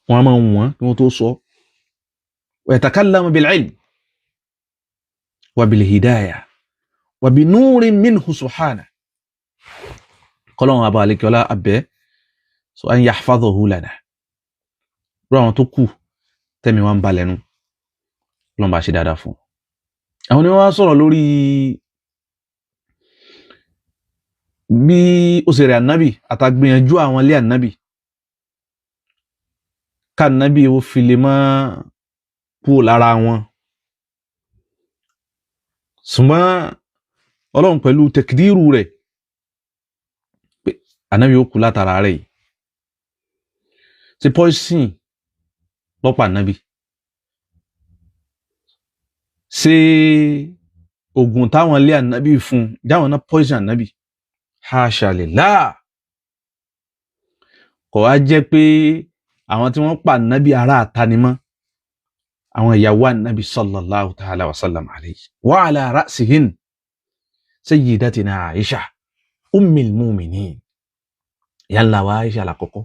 Wọn a máa wọ́n kí wọ́n tó sọ. Wa yatakallamu bil ilm wa bil hidaya wa bi nurin minhu subhana. Kọ́lọ́run abọ́ alekiola abẹ́ so an yahfadhahu lana. Rú àwọn tó kù tẹ́mi wá ń balẹ̀ nu, lọ́n bá ṣe dáadáa fún un. Àwọn ni wọ́n wá sọ̀rọ̀ lórí bí ó ṣe rẹ̀ ànábì àtàgbìyànjú àwọn ilé ànábì ká ànábì ó fi lè má kúrò lára wọn. Ṣùgbọ́n Ọlọ́run pẹ̀lú tẹkídírù rẹ̀ pé ànábì ó kú látara rẹ̀ yìí. Ṣe poison lọ́pàá ànábì? Ṣé oògùn táwọn ilé ànábì fún jáwọn náà poison ànábì? Hasha lillah. Kò wá jẹ́ pé àwọn tí wọ́n pa ànábì ará àtanimọ́, àwọn ìyàwó ànábì sallallahu ta'ala wa sallam alayhi wa ala ra'sihin sayyidatina Aisha ummil mu'minin. Yálà wa Aisha lákọ́kọ́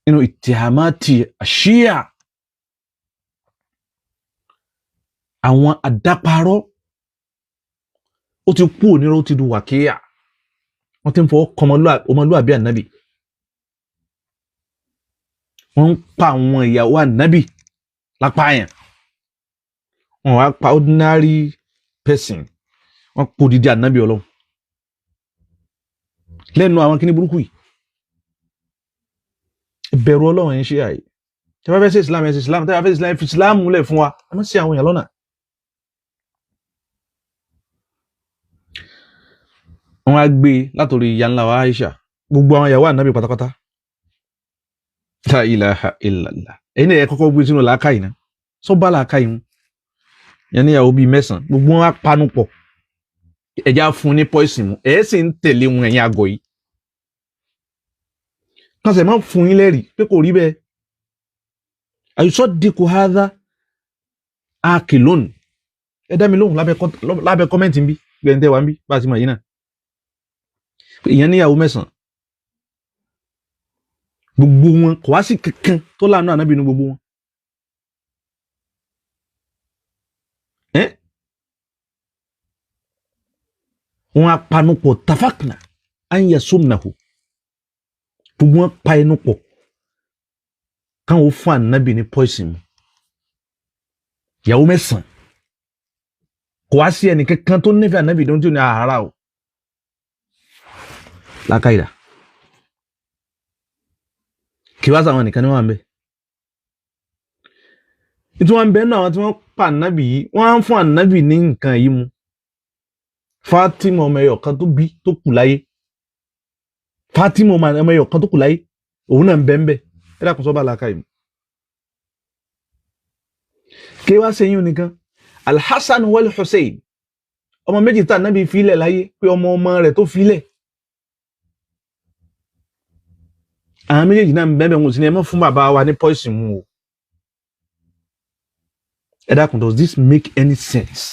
nínú ìtìhámátì àṣíyà, àwọn àdáparọ́ ó ti kú onírọ́, ó ti du wàkíyà. Wọ́n ti ń fọwọ́ kan ọmọlúàbí ànábì, wọ́n ń pa àwọn ìyàwó ànábì lápáyàn, wọ́n wá pa ordinary person, wọ́n pò dídí ànábì Ọlọ́run lẹ́nu àwọn kíní burúkú yìí. Ìbẹ̀rù Ọlọ́run ẹ̀ ń ṣe àyè. Tẹ́ bá fẹ́ ṣe Islam, ẹ ṣe Islam. Tẹ́ bá fẹ́ ṣe Islam, ẹ fi Islam múlẹ̀ fún wa. Ẹ má ṣì àwọn èèyàn lọ́nà. Wọ́n á gbé látòrí ìyá ńlá wa Aisha, gbogbo àwọn ìyàwó ànábì pátápátá. La ilaha illallah. Ẹ̀yin náà ẹ kọ́kọ́ gbé sínú làákàyè náà, sọ bá làákàyè mu. Yẹn níyàwó bíi mẹ́sàn-án, gbogbo wọn á panu pọ̀, ẹ̀já fún ní pọ́ìsì mu, ẹ̀ sì ń tẹ̀lé wọn. Ẹ̀yin àgọ̀ yìí kọ́sẹ̀ máa ń fún yín lẹ́rìí pé kò rí bẹ́ẹ̀. Àyùsọ́ dikù hadha akilon. Ẹ dá mi lóhùn lábẹ́ kọ́mẹ́ǹtì ń bí gbẹ̀ǹtẹ̀ wà ń bí bá a ti mọ̀ yìí náà. Ìyẹn níyàwó mẹ́sàn-án, gbogbo wọn kò wá sí kankan tó láàánú ànábì inú gbogbo wọn. Wọn apanupọ̀ tafakna an yasumnahu, gbogbo wọn pa ẹnu pọ̀ káwọn fún ànábì ní poison mu. Ìyàwó mẹ́sàn-án, kò wá sí ẹnìkankan tó nífẹ̀ẹ́ ànábì tó ń tí ò ní àhárá o. Lákàyà kí wá sáwọn nìkan ní wọn bẹ tí wọn bẹ nínú àwọn tí wọn pa ànábì yìí, wọn á fún ànábì ní nǹkan yìí mu. Fatima ọmọ ẹyọ kan tó bí tó kù láyé, Fatima ọmọ ẹyọ kan tó kù láyé, òun náà ń bẹ ń bẹ. Ẹ dákun, sọ bá làákàyè mu. Kí wá sẹ́yìn nìkan, Alhassan wal Hussein, ọmọ méjì tá ànábì filẹ̀ láyé, pé ọmọ ọmọ rẹ̀ tó filẹ̀, àwọn méjèèjì náà ń bẹ́ẹ̀ bẹ́ẹ̀. Wọn sì ní ẹ má fún bàbá wa ní poison mu o. Ẹ dákun, does this make any sense?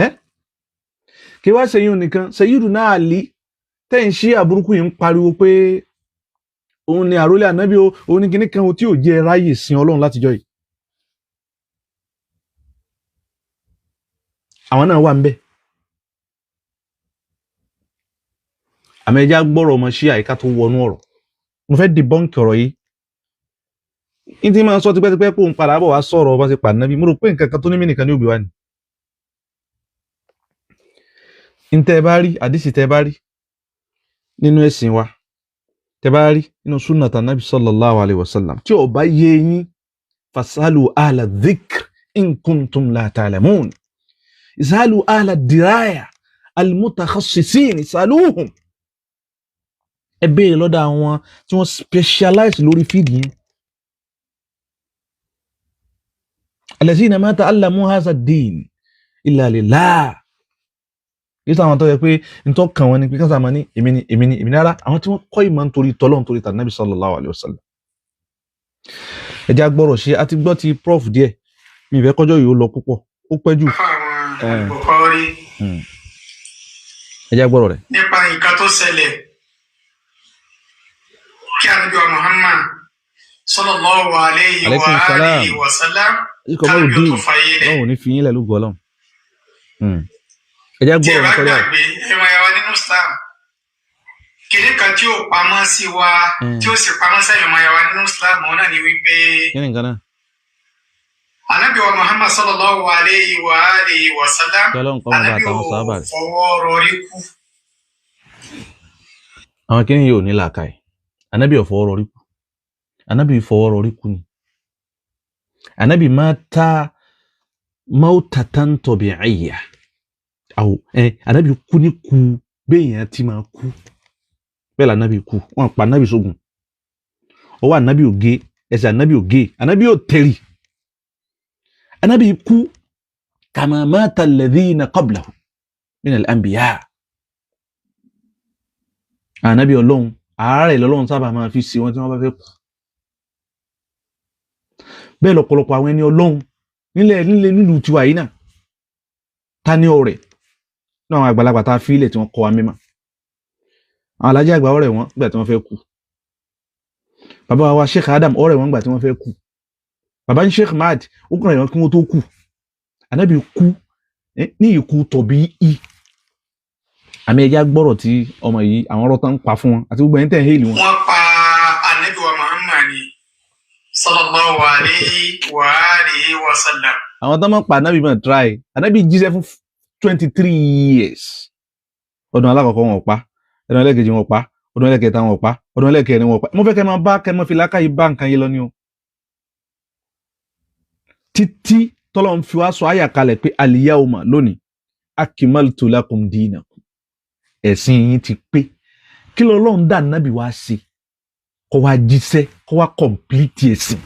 Ẹ kí wá sẹ́yìn nìkan, Sayyiduna Ali tẹ́ ń ṣí àbúrúkú yìí ń pariwo pé òun ni àrólé ànábì o, òun ni kíní kan o, tí ò jẹ́ ráyè sin Ọlọ́run látijọ́ yìí, àwọn náà wà ń bẹ̀. Àmọ́ ẹja gbọ́rọ̀ ọmọ ṣí àyíká tó wọnú ọ̀rọ̀. Mo fẹ́ debunk ọ̀rọ̀ yìí. Ní tí máa ń sọ tipẹ́tipẹ́ pé òun padà bọ̀ wá sọ̀rọ̀ ọba ti pàdánù, mo rò pé nǹkan kan tó ní mí nìkan ní òbí wa ni. Ní tẹ́ ẹ bá rí àdìsí, tẹ́ ẹ bá rí nínú ẹ̀sìn wa, tẹ́ bá rí nínú súnà tànàbí sallallahu alayhi wa sallam, tí ó bá yé yín, fasalu ahla dhikr in kuntum la ta'lamun, isalu ahla diraya almutakhassisin isaluhum. Ẹ béèrè lọ́dọ̀ àwọn tí wọ́n specialize lórí fíìdì yẹn. Alladhina ma ta'allamu hadha ad-din illa lillah. Yìí sáwọn tó yẹ pé ntọ́ kàn wọ́n ni pé kánsá máa ní èmi ni èmi ni èmi ni rárá, àwọn tí wọ́n kọ́ ìmọ̀ nítorí tọ́lọ́, nítorí tànàbí sallallahu alayhi wa sallam. Ẹ jẹ́ á gbọ́rọ̀ ṣe, a ti gbọ́ ti prof díẹ̀, mi ìfẹ́ kọjọ́ yìí ó lọ púpọ̀, ó pẹ́ jù. Fáwọn Bukhari Ẹ jẹ́ á gbọ́rọ̀ rẹ̀. nípa nǹkan tó ṣẹlẹ̀ Kí Ànábì wa Muhammad sallallahu alayhi wa Alaikum salam. alihi wa sallam Ikọ̀ kánábì ó mọ́rùndín tó fayé lẹ̀. Ọlọ́run ò ní fi yín lẹ̀ lógo Ọlọ́run. Ẹ jẹ́ Tí gbọ́rọ̀ ẹ bá wọn kọ́lé àwọn. gbàgbé, ẹ̀wọ̀n ẹ̀wọ̀n nínú Islam, kìnní kan tí ó pamọ́ sí wa, tí ó sì pamọ́ sẹ́yìn ọmọ ẹ̀wọ̀n nínú Islam, òun náà ni wípé Kí ni nǹkan náà? Ànábì wa Muhammad sallallahu alayhi wa alihi wa sallam, Kí Ọlọ́run kọ́ máa bá Ànábì àtàwọn ò sábà rẹ̀. fọwọ́ rọrí kú. Àwọn kìíní yìí ò ní làákàyè. Ànábì ò fọwọ́ rọrí kú. Ànábì fọwọ́ rọrí kú ni. Ànábì mata mawtatan tabi'iyya. Àwò ẹ Ànábì kú ní kú béèyàn ti máa kú. Bẹ́ẹ̀ lànábì kú. Wọ́n pa Ànábì sógun. Ọwọ́ Ànábì ò gé, ẹsẹ̀ Ànábì ò gé, Ànábì ò tẹ̀rì. Ànábì kú kama mata alladhina qablahu min al-anbiya. Ànábì Ọlọ́run, àárẹ̀ lọ́lọ́run sábà máa fi ṣe wọ́n tí wọ́n bá fẹ́ kú. Bẹ́ẹ̀ lọ́pọ̀lọpọ̀ àwọn ẹni Ọlọ́run nílẹ̀ nílẹ̀ nílùú tiwa yìí náà, ta ní ọ̀rẹ́ náà, àwọn àgbàlagbà tá a fi ilẹ̀ tí wọ́n kọ́ wa mímọ́. Àwọn alájà àgbà ọ̀rẹ́ wọn gbà tí wọ́n fẹ́ kú. Bàbá wa Sheikh Adam ọ̀rẹ́ wọn gbà tí wọ́n fẹ́ kú. Bàbá ní Sheikh Mahd ó kàn rẹ̀ wọ́n kí wọ́n tó kú. Ànábì kú ní ìkú tọ̀bí i. Àmì ẹja gbọ́rọ̀ tí ọmọ yìí, àwọn ọ̀rọ̀ tán ń pa fún wọn àti gbogbo ẹni tẹ̀ ń hélì wọn. Wọ́n pa Ànábì wa Muhammad ni sallallahu alayhi wa alihi wa sallam. Àwọn tó máa ń pa Ànábì máa try. Ànábì jíṣẹ́ fún 23 years. Ọdún alákọ̀ọ́kọ́ wọn ò pa, ọdún ẹlẹ́kejì wọn ò pa, ọdún ẹlẹ́kẹta wọn ò pa, ọdún ẹlẹ́kẹrin wọn ò pa. Mo fẹ́ kẹ́ máa bá kẹ́ máa fi làákàyè bá nǹkan yìí lọ ní o. Títí tọ́lọ́ ń fi wá sọ àyà kalẹ̀ pé al-yawma, lónìí, akmaltu lakum dinakum, ẹ̀sìn yín ti pé. Kí lọ́lọ́run dà nábì wá sí? Kó wá jíṣẹ́, kó wá complete ẹ̀sìn.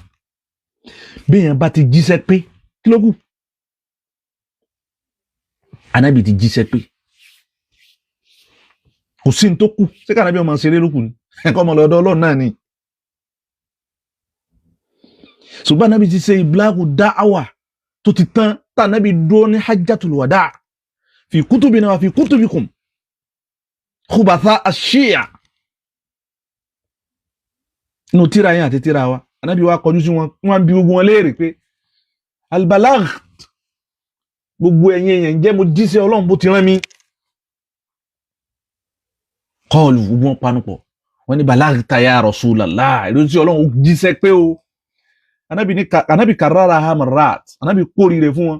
Bí èèyàn bá ti jíṣẹ́ pé, kí ló kù? Anábì ti jíṣẹ́ pé, kò sí ní tó kù. Ṣé kánábì ọmọ ṣeré ló kù ni? Ẹ̀kọ́ ọmọ lọ́dọ̀ Ọlọ́run náà ni. Ṣùgbọ́n anábì ti ṣe ìbláàgù dáhàwà tó ti tán, tá anábì dúró ní hajjatul wada fi kutubina wa fi kutubikum khubatha ash-shi'a, inú tíra yẹn àti tíra wa. Anábì wa kọjú sí wọn, wọn bí gbogbo wọn léèrè pé albalagh, gbogbo ẹ̀yin èèyàn, jẹ́ mo jíṣẹ́ Ọlọ́run bó ti rán mi? Kọlù, gbogbo wọn panupọ̀, wọn ní balaghta ya Rasulallah, ìlú tí Ọlọ́run jíṣẹ́ pé o. Anábì ní anábì karrara ha marrat, anábì kórìíre fún wọn.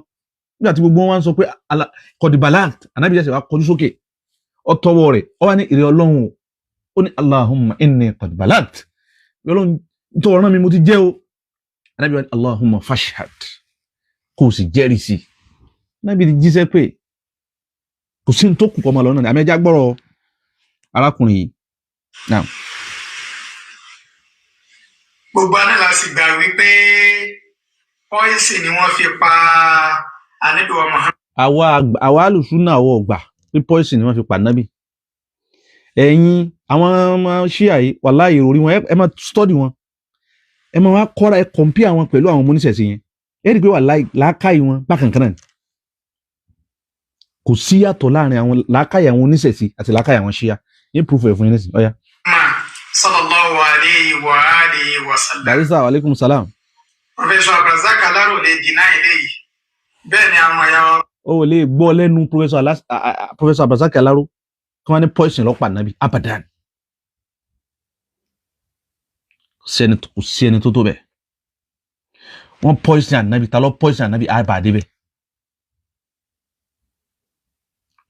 Nígbà tí gbogbo wọn sọ pé qad balaght, anábì jẹ́ wá kọjú sókè, ó tọwọ́ rẹ̀, ó wá ní ìrẹ́ Ọlọ́run o, ó ní Allahumma inni qad balaght, Ọlọ́run tó rán mi, mo ti jẹ́ o. Anábì wá ní Allahumma fashhad, kó o sì jẹ́rìí sí i. Anábì ti jíṣẹ́ pé, kò sí ní tó kù kọ́ ọmọ lọ́nà. Àmì ẹja gbọ́rọ̀ arákùnrin yìí náà. Gbogbo aná la sì gbà wípé poison ni wọ́n fi pa Ànábì wa Muhammad. Àwa alùsùnà, àwọ̀ ọ̀gbà pé poison ni wọ́n fi pa nábì. Ẹ̀yin àwọn ọmọ ṣíà yìí, wàláhì, ìròrí wọn, ẹ máa study wọn, ẹ máa wá kọ́ra, ẹ compare wọn pẹ̀lú àwọn ọmọ oníṣẹ̀ṣe yẹn, ẹ rí i pé wàláhì, làákàyè wọn bákan kan náà ni. Kò sí yàtọ̀ láàrin àwọn làákàyè àwọn oníṣẹ̀ṣe àti làákàyè àwọn ṣíà. Yín proof ẹ̀ fún yín nísìnyí, ọ̀yá. Sallallahu alayhi wa alihi wa sallam. Barrister, aleykum salam. Professor Abdulrazak Alaro lè deny eléyìí, bẹ́ẹ̀ ni àwọn ẹ̀yà wa. O ò lè gbọ́ lẹ́nu Professor Abdulrazak Alaro kí wọ́n ní poison ló pa nábì, abadan. Kò sí ẹni tó tó bẹ́ẹ̀. Wọ́n poison ànábì, ta ló poison ànábì? Àbàdé bẹ́ẹ̀,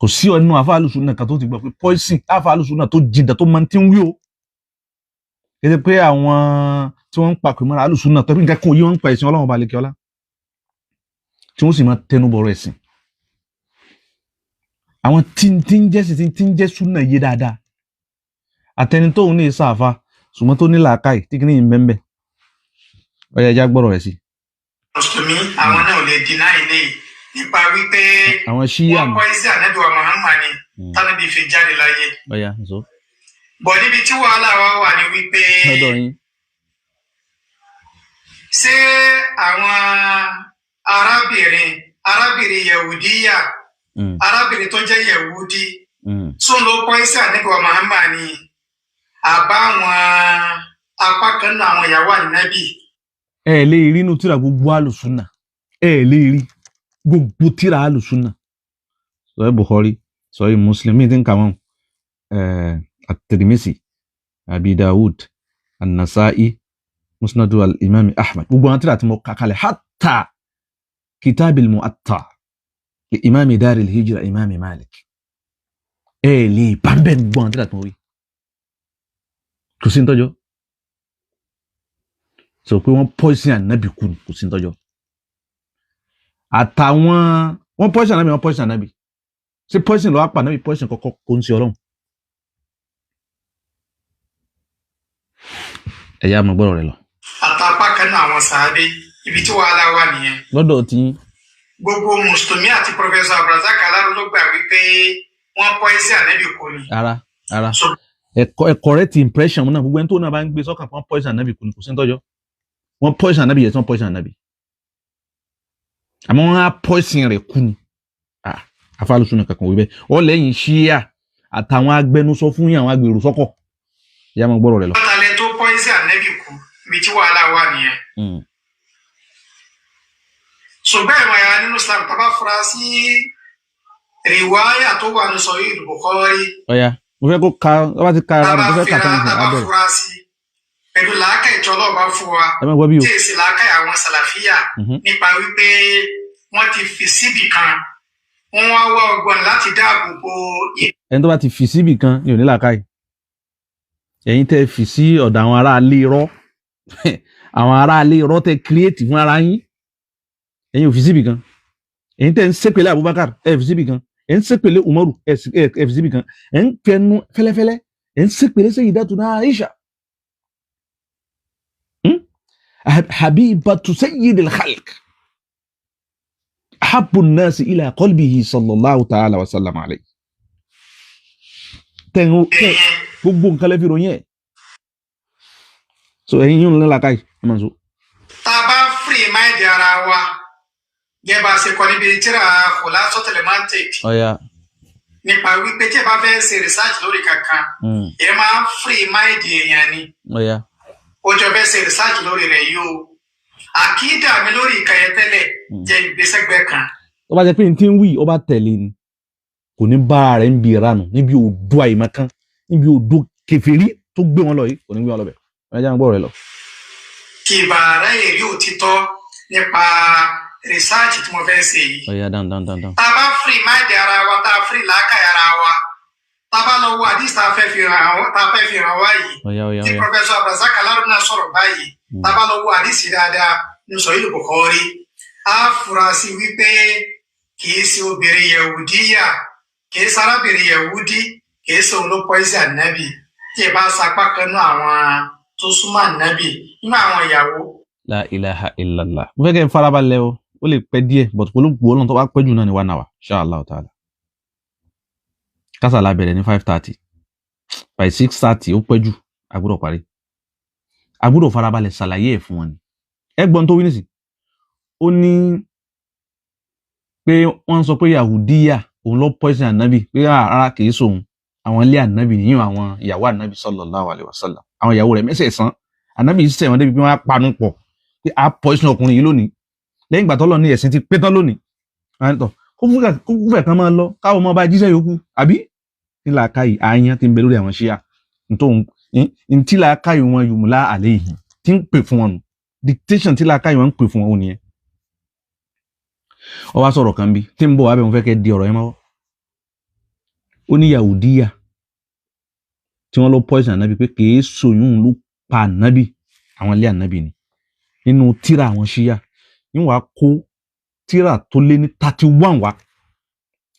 kò sí ọ̀nà àfa alùsùn náà kan tó ti gbọ́ pé poison. Àfa alùsùn náà tó jìndà tó máa ti ń wí o, kéde pé àwọn tí wọ́n ń pàpè mọ́ra alùsùn náà tọ́bí nǹkan kan òye wọn ń pa ẹ̀sìn Ọlọ́run balẹ̀ kíọ́lá, tí wọ́n sì máa tẹnu bọ̀rọ̀ ẹ̀sìn, àwọn tí tí ń jẹ́ sí tí ń jẹ́ súnà yé dáadáa, àtẹni tóun ní ìsáàfà ṣùgbọ́n tó ní làákàyè tí kìíní yìí ń bẹ́ẹ̀. Ọ̀yà, ẹja gbọ́rọ̀ rẹ̀ sí. Mùsùlùmí, àwọn náà ò lè deny eléyìí nípa wípé àwọn ṣíyà wọ́n nù. poison Ànábì wa Muhammad ni tánàbí fi jáde láyé. Ọ̀yà nso. Bọ̀ níbi tí wàhálà wa wà ní wípé lọ́dọ̀ yín. Ṣé àwọn arábìnrin Yahudiya, arábìnrin tó jẹ́ Yahudi, tún ló poison Ànábì wa Muhammad ni, àbáwọn apá kan náà àwọn ìyàwó ànábì. Ẹ lè rí inú tíra gbogbo alùsùnà, ẹ lè rí gbogbo tíra alùsùnà, sọ̀rọ̀ Bukhari, sọ̀rọ̀ Muslim mi ti ń kà wọ́n, at-Tirmidhi, Abi Dawud, an-Nasa'i, Musnadu al-Imam Ahmad, gbogbo àwọn tíra tí mo kà kalẹ̀, hatta kitabil Mu'atta li imami daril hijra Imam Malik, ẹ lè bá ń bẹ gbogbo àwọn tíra tí mo rí, kò sí ń tọ́jọ́ sọ pé wọ́n poison ànábì kú ni, kò sí ń tọ́jọ́ àtàwọn wọ́n poison ànábì, wọ́n poison ànábì, ṣé poison lọ́wọ́ pa ànábì? Poison kọ́kọ́ kó ń ṣe ọlọ́run. Ẹ̀yà àmọ́ gbọ́dọ̀ rẹ lọ. Àtàpá kan náà àwọn sàábé, ibi tí wàhálà wà nìyẹn. Lọ́dọ̀ tí gbogbo mùsùlùmí àti Professor Abdulrasaq Alaro ló gbà wípé wọ́n poison ànábì kú ni. Ara ara ẹ̀kọ́ correct impression náà, gbogbo ẹni tó náà bá ń gbé sọ́kàn fún poison ànábì kú ni, kò sí ń tọ́jọ́. Wọ́n poison ànábì yẹn tí wọ́n poison ànábì, àmọ́ wọ́n á poison rẹ̀ kú ni. Afálùsùn náà kankan wí bẹ́ẹ̀ ọ lẹ́yìn ṣíà àtàwọn agbẹnusọ fún yín, àwọn agbèrò sọ́kọ̀, ìyá máa gbọ́rọ̀ rẹ̀ lọ. Lọ́tàlẹ́ tó poison ànábì kú, ibi tí wàhálà wà nìyẹn. Ṣùgbọ́n ìmọ̀ ẹ̀yà nínú Islam, tá a bá fura sí rìwáyà tó wà ní Sahih Bukhari. Ọ̀ya, mo fẹ́ kó ka ọ bá ti ka ara rẹ̀, mo fẹ́ kà tán tá a bá abẹ́rẹ́. fura sí pẹ̀lú làákàyè tí Ọlọ́run bá fún wa, Ẹ má gbọ́ bí o. tí èsì làákàyè àwọn sàlàfíà, nípa wípé wọ́n ti fi síbì kan, wọ́n wá wá ọgbọ́n láti dáàbò bo. Ẹni tó bá ti fi síbì kan ni ò ní làákàyè. Ẹ̀yin tẹ́ fi sí ọ̀dọ̀ àwọn aráalé irọ́, àwọn aráalé irọ́ tẹ́ kírètì fún ara yín, ẹ̀yin ò fi síbì kan. Ẹ̀yin tẹ́ ń ṣépèlé Abubakar, ẹ̀ fi síbì kan. Ẹ̀ ń ṣépèlé Umaru, ẹ̀ fi síbì kan. Ẹ̀ ń fẹnu fẹ́lẹ́fẹ́lẹ́, ẹ̀ ń ṣépèlé Sayyidatuna Aisha, habibatu sayyidil khalq, ahabbu an-nasi ila qalbihi sallallahu ta'ala wa sallam alayhi. Tẹ́ gbogbo nǹkan lẹ́fi ròyìn ẹ̀, so ẹ̀yin yóò ní làákàyè ẹ̀ máa sọ. Tá a bá free mind ara wa gẹ́gẹ́ bá a ṣe kọ́ níbi tíra Khulasatul Mantiq, Ọ̀ya. nípa wípé tí ẹ bá fẹ́ ṣe research lórí kankan, ẹ máa ń free mind èèyàn ni. Ọ̀ya. Ó jọ fẹ́ ṣe research lórí rẹ̀ yìí o, àkídà mi lórí ìkànnì tẹ́lẹ̀ jẹ́ ìgbésẹ̀gbẹ́ kan. Tó bá jẹ́ pé n tí ń wí ó bá tẹ̀lé ni, kò ní bá ara rẹ̀ ń bi ìranù níbi òdo àìmọ̀kan, níbi òdo kèfèrí tó gbé wọn lọ yìí, kò ní gbé wọn lọ bẹ̀. Ẹ jẹ́ àwọn gbọ́ rẹ lọ. Kì í bá ara èrè òtítọ́ nípa research tí mo fẹ́ ṣe yìí. Ọ̀ya, dáhùn dáhùn dáhùn. Tá a bá free mind ara wa, tá a free làákàyè ara wa, tá a bá lọ wo àdìs tá a fẹ́ fi hàn wá yìí, Ọ̀ya ọ̀ya tí ọ̀ya. Professor Abdulrasaq Alaro náà sọ̀rọ̀ báyìí, tá a bá lọ wo àdìs dáadáa ní Sahih Bukhari, á fura sí wípé kì í ṣe obìnrin Yahudiya, kì í ṣe arábìnrin Yahudi, kì í ṣe òun ló poison ànábì, tí ẹ bá sapá kan náà àwọn tó súnmọ́ ànábì nínú àwọn ìyàwó. La ilaha illallah. Mo fẹ́ kẹ́ ẹ farabalẹ̀ o, ó lè pẹ́ díẹ̀, but olóògbé Ọlọ́run tó bá pẹ́ jù náà ní 1 hour, inshallah ta'ala. Kásàlá bẹ̀rẹ̀ ní 5:30, by 6:30 ó pẹ́ jù, a gbọ́dọ̀ parí. A gbọ́dọ̀ farabalẹ̀ ṣàlàyé ẹ̀ fún wọn ni. Ẹ gbọ́n tó wí nísìn, ó ní pé wọ́n sọ pé Yahudiya òun ló poison ànábì, pé rárá kì í sòun, àwọn ilé ànábì nìyẹn, àwọn ìyàwó ànábì sallallahu alaihi wasallam, àwọn ìyàwó rẹ̀ mẹ́sẹ̀ẹ̀sán ànábì ṣẹ̀ wọ́n débi pé wọ́n á panu pọ̀ pé a poison ọkùnrin yìí lónìí, lẹ́yìn ìgbà tọ́lọ́ ní ẹ̀sìn ti pé tán lónìí, kó fẹ́ kan máa lọ káwọn ọmọ bá jíṣẹ́ yòókù àbí ní làákàyè àyàn ti ń bẹ lórí àwọn ṣíà ntí làákàyè wọn yùmùlá àlẹ́ yìí ti ń pè fún wọn nù, dictation tí làákàyè wọn ń pè fún wọn nìyẹn. Ó wá sọ̀rọ̀ kan bí tí ń bọ̀ wá bẹ̀, mo fẹ́ kẹ́ di ọ̀rọ̀ yẹn mọ́wọ́. Ó ní Yahudiya tí wọ́n lọ poison ànábì pé kìí sòyún ló pa ànábì, àwọn ilé ànábì ni nínú tíra àwọn ṣíyà ní wàá kó tíra tó lé ní 31 wá.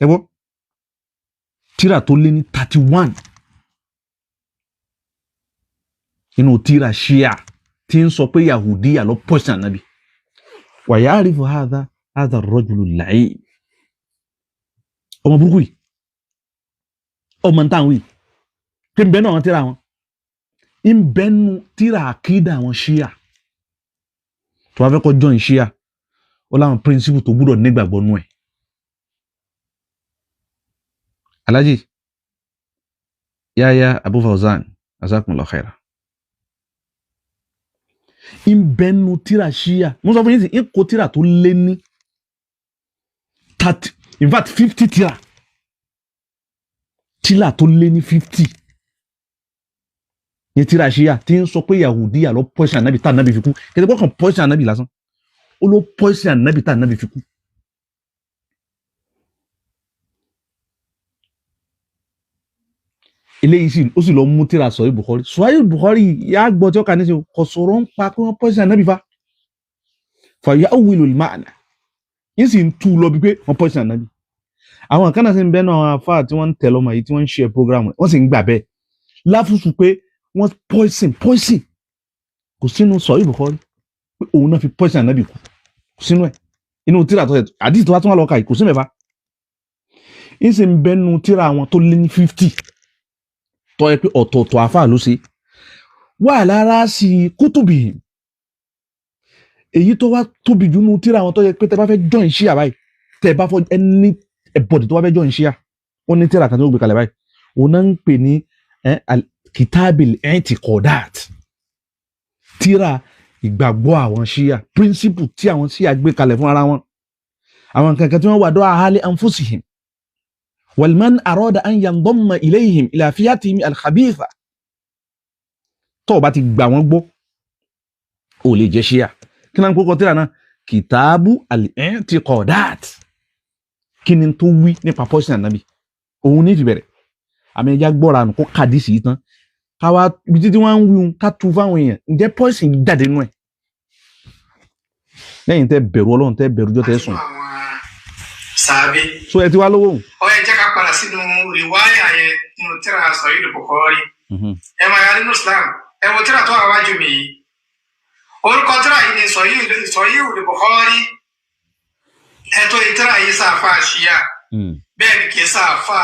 Ẹ gbọ́, tíra tó lé ní 31 nínú tíra ṣíyà tí ń sọ pé Yahudiya ló poison ànábì. Wa ya'rifu hadha hadha ar-rajulu al-la'in, ọmọ burúkú yìí, ọmọ ntàn wí pé nbẹ náà tíra wọn nbẹ nu tíra àkídà àwọn ṣíà tó wàá fẹ́ kọ́ join ṣíà, ó láwọn píríncípù tó gbúdọ̀ nígbàgbọ́ nú ẹ̀. Alhaji Yahya Abu Fawzan, jazakumullahu khaira. Ń bẹnu tíra ṣíà, mo sọ fún yín sí, ń kó tíra tó lé ní 30, in fact 50 tíra, tíra tó lé ní 50 ní tíra ṣíà tí ń sọ pé Yahudiya ló poison ànábì tá ànábì fi kú. Kìtìpọ̀ kàn poison ànábì lásán, ó ló poison ànábì tá ànábì fi kú. Eléyìí sì ó sì lọ mú tíra Sahih Bukhari. Sahih Bukhari yà gbọ́ tí ó kà ní sè kò sọ̀rọ̀ ń pa pé wọ́n poison ànábì fa fàyà awìlú ma'ana, yín sì ń tú lọ bí pé wọ́n poison ànábì. Àwọn kan náà sì ń bẹ́ẹ̀ náà, àwọn afáà tí wọ́n ń tẹ̀lé ọmọ yìí tí wọ́n ń ṣe program rẹ̀, wọ́n sì ń gbà bẹ́ẹ̀ láfùsù pé wọ́n poison kò sínú Sahih Bukhari pé òun náà fi poison ànábì kú, kò sínú ẹ̀ inú tíra tó àdìsí tó wá tún wà lọ́ka yìí, kò sí mẹ́fà. Yín sì ń bẹ́nu tíra àwọn tó lé ní 50 tó yẹ pé ọ̀tọ̀ọ̀tọ̀ àfáà ló ṣe wà lára sí kútùbì. Èyí tó wá tóbi jù nínú tíra àwọn tó yẹ pé tẹ bá fẹ́ join ṣíà báyìí, tẹ bá fọ ẹni ẹbọdì tó bá fẹ́ join ṣíà, ó ní tíra kan tó gbé kalẹ̀ báyìí, òun náà ń pè ní kitabil i'tiqadat, tíra ìgbàgbọ́ àwọn ṣíà, principle tí àwọn ṣíà gbé kalẹ̀ fún ara wọn, àwọn kankan tí wọ́n wà dọ́ ahali anfusihim walman arada an yandamma ilayhim ila fiyatihim alkhabitha. Tó o bá ti gbà wọ́n gbọ́, o lè jẹ́ ṣíà. Kí náà ń kókọ tíra náà? Kìtàbù al-i'tiqadat. Kí ni tó wí nípa poison ànábì? Òun ní ìfìbẹ̀rẹ̀ àmì ẹja gbọ́ra nù kó kàdísì yìí tán, káwa ibi títí wọ́n ń wíhun ká tu fáwọn èèyàn. Ǹjẹ́ poison jáde nínú ẹ̀? Lẹ́yìn tẹ́ bẹ̀rù Ọlọ́run, tẹ́ bẹ̀rù jọ́ tẹ́ sùn. Sàbí. So ẹ ti wá lówó. Ó yẹ jẹ́ ká padà sínú rìwáyà yẹn nínú tíra Sahih Bukhari. Ẹ máa yára nínú Islam, ẹ wo tíra tó wà wájú mi yìí. Orúkọ tíra yìí ni Sahih Bukhari. Ẹ tó yìí tíra yìí sáfà ṣíà, bẹ́ẹ̀ ni kì í sáfà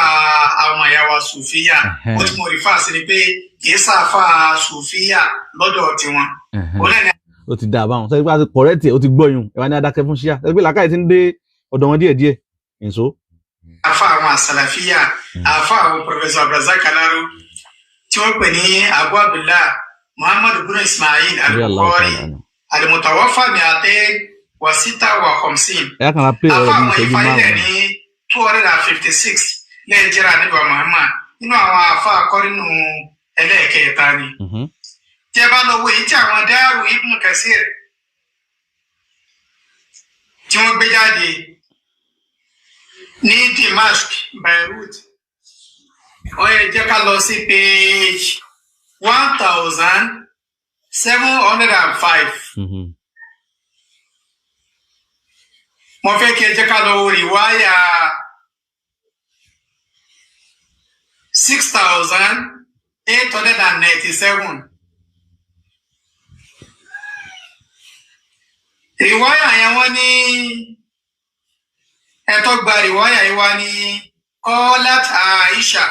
àwọn ìyá wa sùfíà. Ó ti mọ̀ rí fáàsì ni pé kì í sáfà sùfíà lọ́dọ̀ tiwọn. Ó ti dà báwọn sọ pé a ti kọ̀rẹ́tì, ó ti gbọ́yùn ẹ wá ní adákẹ́ fún ṣíà ẹ pé làákàyè ti ń dé ọ̀dọ̀ wọn díẹ̀díẹ̀ nso. Afa àwọn asalafiya, afa àwọn Professor Abdulrazak Alaro tí wọ́n pè ní Abu Abdullah Muhammadu bin Ismail al-Bukhari al-mutawaffa mi'atain wa sita wa khamsin. Ẹ kàn án pé afa ọ̀rọ̀ àwọn mi ìṣẹ́jú ìfàyẹlẹ márùn-ún. ní 256 lẹ́yìn jíra níbi Muhammad, nínú àwọn afa akọrínú ẹlẹ́ẹ̀kẹta ni. Tí ẹ bá lọ wo èyí tí àwọn Daaru Ibn Kathir tí wọ́n gbé jáde ní Dimashq, Beirut, ó yẹ jẹ́ ká lọ sí page 1705. Mo fẹ́ kí ẹ jẹ́ ká lọ wo rìwáyà 6897. Rìwáyà yẹn wọ́n ní ẹ̀tọ́ gba rìwáyà yìí wá ní Qalat Aisha.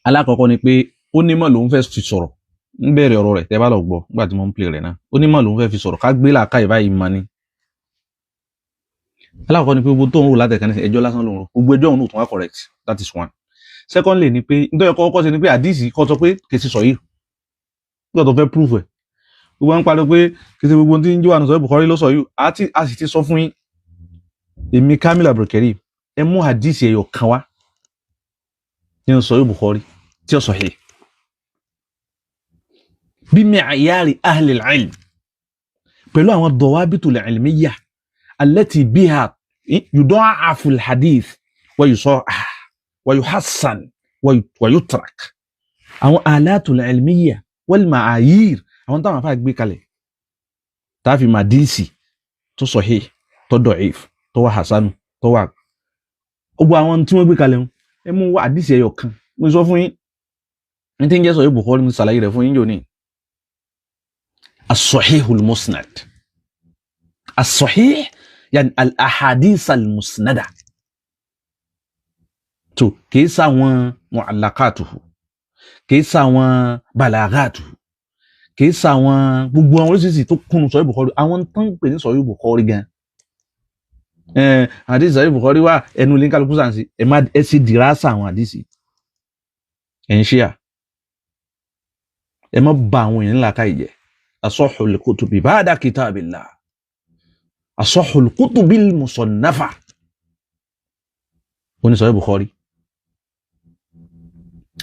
Alákọ̀ọ́kọ́ ni pé ó nímọ̀ lòun fẹ́ fi sọ̀rọ̀ ń bẹ̀rẹ̀ ọ̀rọ̀ rẹ̀, tẹ́ bá lọ gbọ́ nígbà tí mo ń play rẹ̀ náà, ó nímọ̀ lòun fẹ́ fi sọ̀rọ̀ ká gbé làákàyè báyìí mọ́ ni. Alákọ̀ọ́kọ́ ni pé gbogbo tó ń rò látẹ̀kan ní ẹjọ́ lásán lòun rò, gbogbo ẹjọ́ òun ò tún wá correct, that is one. Secondly ni pé nítorí ẹ̀kọ́ kọ́kọ́ ṣe ni pé àdìsí kọ́ sọ pé kì í ṣe sọ yìí nígbà tó fẹ́ proof ẹ̀, gbogbo wọn ń pariwo pé kì í ṣe gbogbo tí ń jẹ́ wà ní sọ Bukhari ló sọ yìí. A sì ti sọ fún yín, èmi Kamil Abdulkareem, ẹ mú àdìsí ẹyọ kan wá nínú sọ Bukhari tí ó sahih bí mi'yari ahli al-ilm pẹ̀lú àwọn dawabitul ilmiyya allati biha yuda'afu al-hadith wa yusahah wa yuhassan wa yutrak, àwọn alatul ilmiyya wal ma'ayir, àwọn táwọn afá gbé kalẹ̀ táàfi màdíìsì tó sahih, tó da'if, tó wà hasanu, tó wà gbogbo àwọn tí wọ́n gbé kalẹ̀ ẹ mú wá àdíìsì ẹyọ kan. Mo sọ fún yín ní tí ń jẹ́ Sahih Bukhari, mo ṣàlàyé rẹ̀ fún yín jò ní as-sahihul musnad, as-sahih yani al-ahadith al-musnada, tó kìí sáwọn mu'allaqatuhu, kìí sáwọn balaghatuhu, kìí sáwọn gbogbo àwọn oríṣiríṣi tó kúnnú Sahih Bukhari, àwọn tó ń pè ní Sahih Bukhari gan. Àdìsí Sahih Bukhari wà ẹnu ilé kálukú sàǹsì, ẹ má ẹ sì dìrásà àwọn àdìsí ẹ ń ṣíà, ẹ má ba àwọn èèyàn ńlá ká ìjẹ. Asahhul kutubi ba'da kitabillah, asahhul kutubil musannafa, ó ní Sahih Bukhari.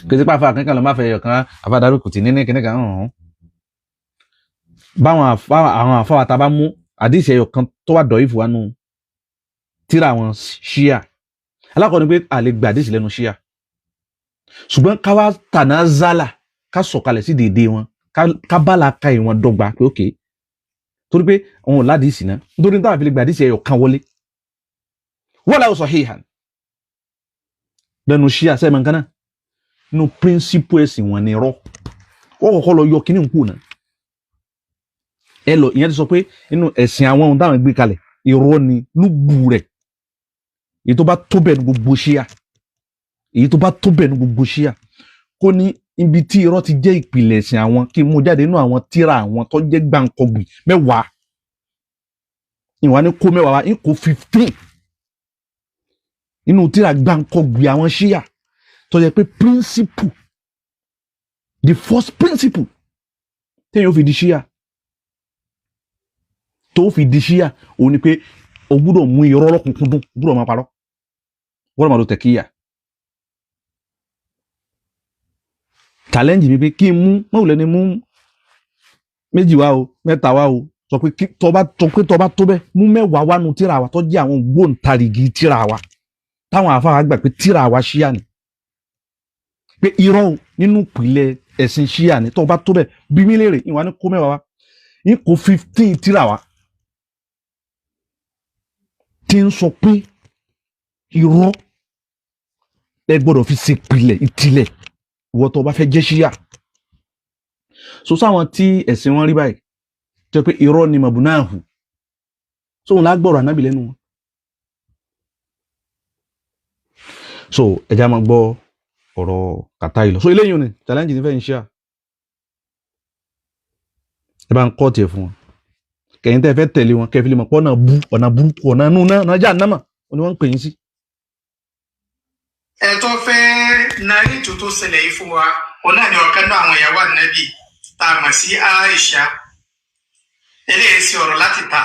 Kìí sípà fún akẹ́kọ̀ọ́ ló má fẹ́ yọ̀ kan àfàdárùkù tì ní kíní kan hàn báwọn àwọn àfáwà tá a bá mú àdìsí ẹyọ kan tó wà dọ̀ ìfù wánu tíra àwọn ṣíà. Alákọ̀ọ́ ni pé a lè gba àdìsí lẹ́nu ṣíà, ṣùgbọ́n ká wá tànà zálà, ká sọ̀kalẹ̀ sí dèédé wọn, ká bá la ka ìwọ̀n dọ́gba pé ókè, torí pé òun ò ládìsí náà, nítorí táwọn fi lè gba àdìsí ẹyọ kan wọlé wala sahihan lẹ́nu ṣíà sẹ́ẹ̀ mọ̀ nǹkan náà nínú píríncípù ẹ̀sìn wọn ni rọ́ wọ́n kọ́kọ́ lọ yọ kíní nkú náà ẹ lọ. Ìyẹn ti sọ pé nínú ẹ̀sìn àwọn ohun táwọn gbé kalẹ̀ irọ́ ni lúgbù rẹ̀. Èyí tó bá tó bẹ́ẹ̀ ní gbogbo ṣíà, èyí tó bá tó bẹ́ẹ̀ ní gbogbo ṣíà kó ní ibi tí irọ́ ti jẹ́ ìpìlẹ̀ ẹ̀sìn àwọn, kí n mú jáde nínú àwọn tíra àwọn tó jẹ́ gbàǹkọ̀gbì mẹ́wàá, ìwà ní kó mẹ́wàá wá ní kó 15 nínú tíra gbàǹkọ̀gbì àwọn ṣíà tó jẹ́ pé principle, the first principle téèyàn fi di ṣíà, tó fi di ṣíà, òun ni pé o gbúdọ̀ mú irọ́ lọ́kùnkúndùn, o gbúdọ̀ máa parọ́, o gbúdọ̀ máa lo tẹ̀kíyà. Challenge mi pé kí n mú mọ̀wùlẹ́ ni mú méjì wá o, mẹ́ta wá o, sọ pé tọba tó bẹ́ẹ̀ mú mẹ́wàá wá nu tíra wa tó jẹ́ àwọn ògbóǹtarìgì tíra wa táwọn àfáà gbà pé tíra wa ṣíà ni, pé irọ́ o nínú ìpìlẹ̀ ẹ̀sìn ṣíà ni. Tọba tó bẹ́ẹ̀ bí mí léèrè, ìwà ni kó mẹ́wàá wá, ní kó 15 tíra wa tí ń sọ pé irọ́ ẹ gbọ́dọ̀ fi ṣe ìpìlẹ̀ ìtìlẹ̀ ìwọ tó bá fẹ́ jẹ́ ṣíà. So sáwọn tí ẹ̀sìn wọn rí báyìí jẹ́ pé irọ́ ni mọ̀bùnáhù sóhun lágbọ̀rọ̀ ànábì lẹ́nu wọn. So ẹja máa gbọ́ ọ̀rọ̀ kàtá yìí lọ. So eléyìí ni challenge ní fẹ́ ń ṣíà, ẹ bá ń kọ́ tiẹ̀ fún wọn, kẹ̀yìn tẹ́ fẹ́ tẹ̀lé wọn kẹfì lè mọ̀ pé ọ̀nà bú, ọ̀nà burúkú, ọ̀nà inú náà ọ̀nà jahannama ni wọ́n ń pè yín sí. Ẹ tó fẹ́ narí tuntun ṣẹlẹ̀ yìí fún wa, òun náà ni ọ̀kan náà àwọn ìyàwó ànábì tá a mọ̀ sí Aisha. Eléyìí sí ọ̀rọ̀ láti ta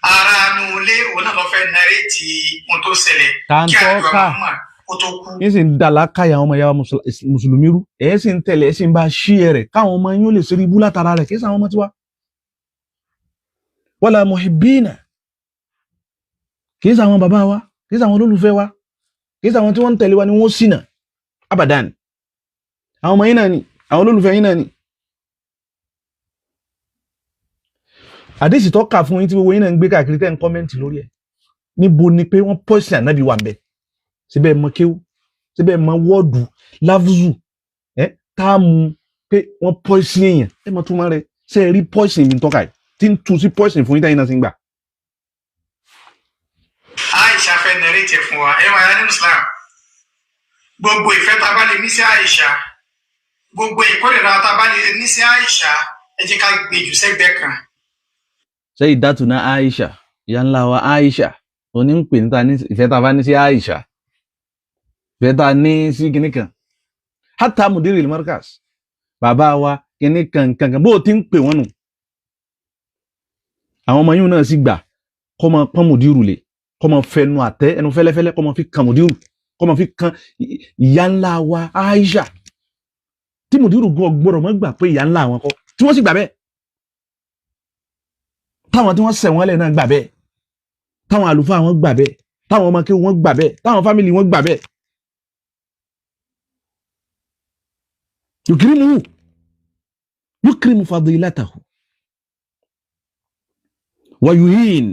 ara nu ilé, òun náà lọ fẹ́ narí ti ohun tó ṣẹlẹ̀ kí àdúrà Muhammad kó tó kú. Yín sì ń da làákàyà àwọn ọmọ ìyá wa mùsùlùmí rú, ẹ̀ sì ń tẹ̀lé, ẹ̀ sì ń bá ṣí ẹ rẹ̀ káwọn ọmọ yín ó lè ṣe ibú látara rẹ̀, kí sàwọn ọmọ tiwa. Wala muhibbina, kì í sàwọn bàbá wa, kì í sàwọn olólùfẹ́ wa, kì í sàwọn tí wọ́n ń tẹ̀lé wa ni wọ́n ṣìnà abadan. Àwọn ọmọ yín náà ni, àwọn olólùfẹ́ yín náà ni. Àdéhìí tó kà fún yín tí gbogbo yín náà ń gbé káàkiri tẹ́ ń kọ́mẹ́ǹtì lórí ẹ̀, níbo ni pé wọ́n pọ́ìsì ànábì wà ń bẹ̀? Síbẹ̀ mọ kéwú, síbẹ̀ mọ wọ́ọ̀dù láfùzù ẹ̀ táàmù pé wọ́n pọ́ìsì èèyàn, ẹ̀ mọ túmọ̀ rẹ̀. Ṣé ẹ rí pọ́ìsì mi tọ́ka yìí tí ń tu sí pọ́ìsì fún yín táyìn náà sì ń gbà? Aisha fẹ́ nẹrẹ́tì fún wa, ẹ wáyà nínú Islam. Gbogbo ìfẹ́ tá a bá lè ní sí Aisha, gbogbo ìkórìíra tá a bá lè ní sí Aisha, ẹ jẹ́ ká gbé jù sẹ́gbẹ̀ẹ́ kan. Sayyidatuna Aisha, ìyá ńlá wa Aisha, òní ń pè níta ní ìfẹ́ tá a bá ní sí Aisha, ìfẹ́ tá a ní sí kinní kan. Hatta mudiril markas, bàbá wa kinní kan kan kan, bó o ti ń pè wọ́n nù. Àwọn ọmọ yìí náà sì gbà kọ́ máa pọ́n mùdírù lè, kọ́ máa fẹnu àtẹ ẹnu fẹ́lẹ́fẹ́lẹ́, kọ́ máa fi kan mùdírù, kọ́ máa fi kan ìyá ńlá wa Aisha, tí mùdírù gan gbọ́dọ̀ mọ́ gbà pé ìyá ńlá àwọn kọ́, tí wọ́n sì gbà bẹ́ẹ̀, táwọn tí wọ́n sẹ̀ wọ́n lẹ̀ náà gbà bẹ́ẹ̀, táwọn àlùfáà wọn gbà bẹ́ẹ̀, táwọn ọmọ kéwú wọn gbà bẹ́ẹ̀, táwọn fámìlì wọn gbà bẹ́ẹ̀. Yukrimuhu yukrimu fadilatahu wa yuhin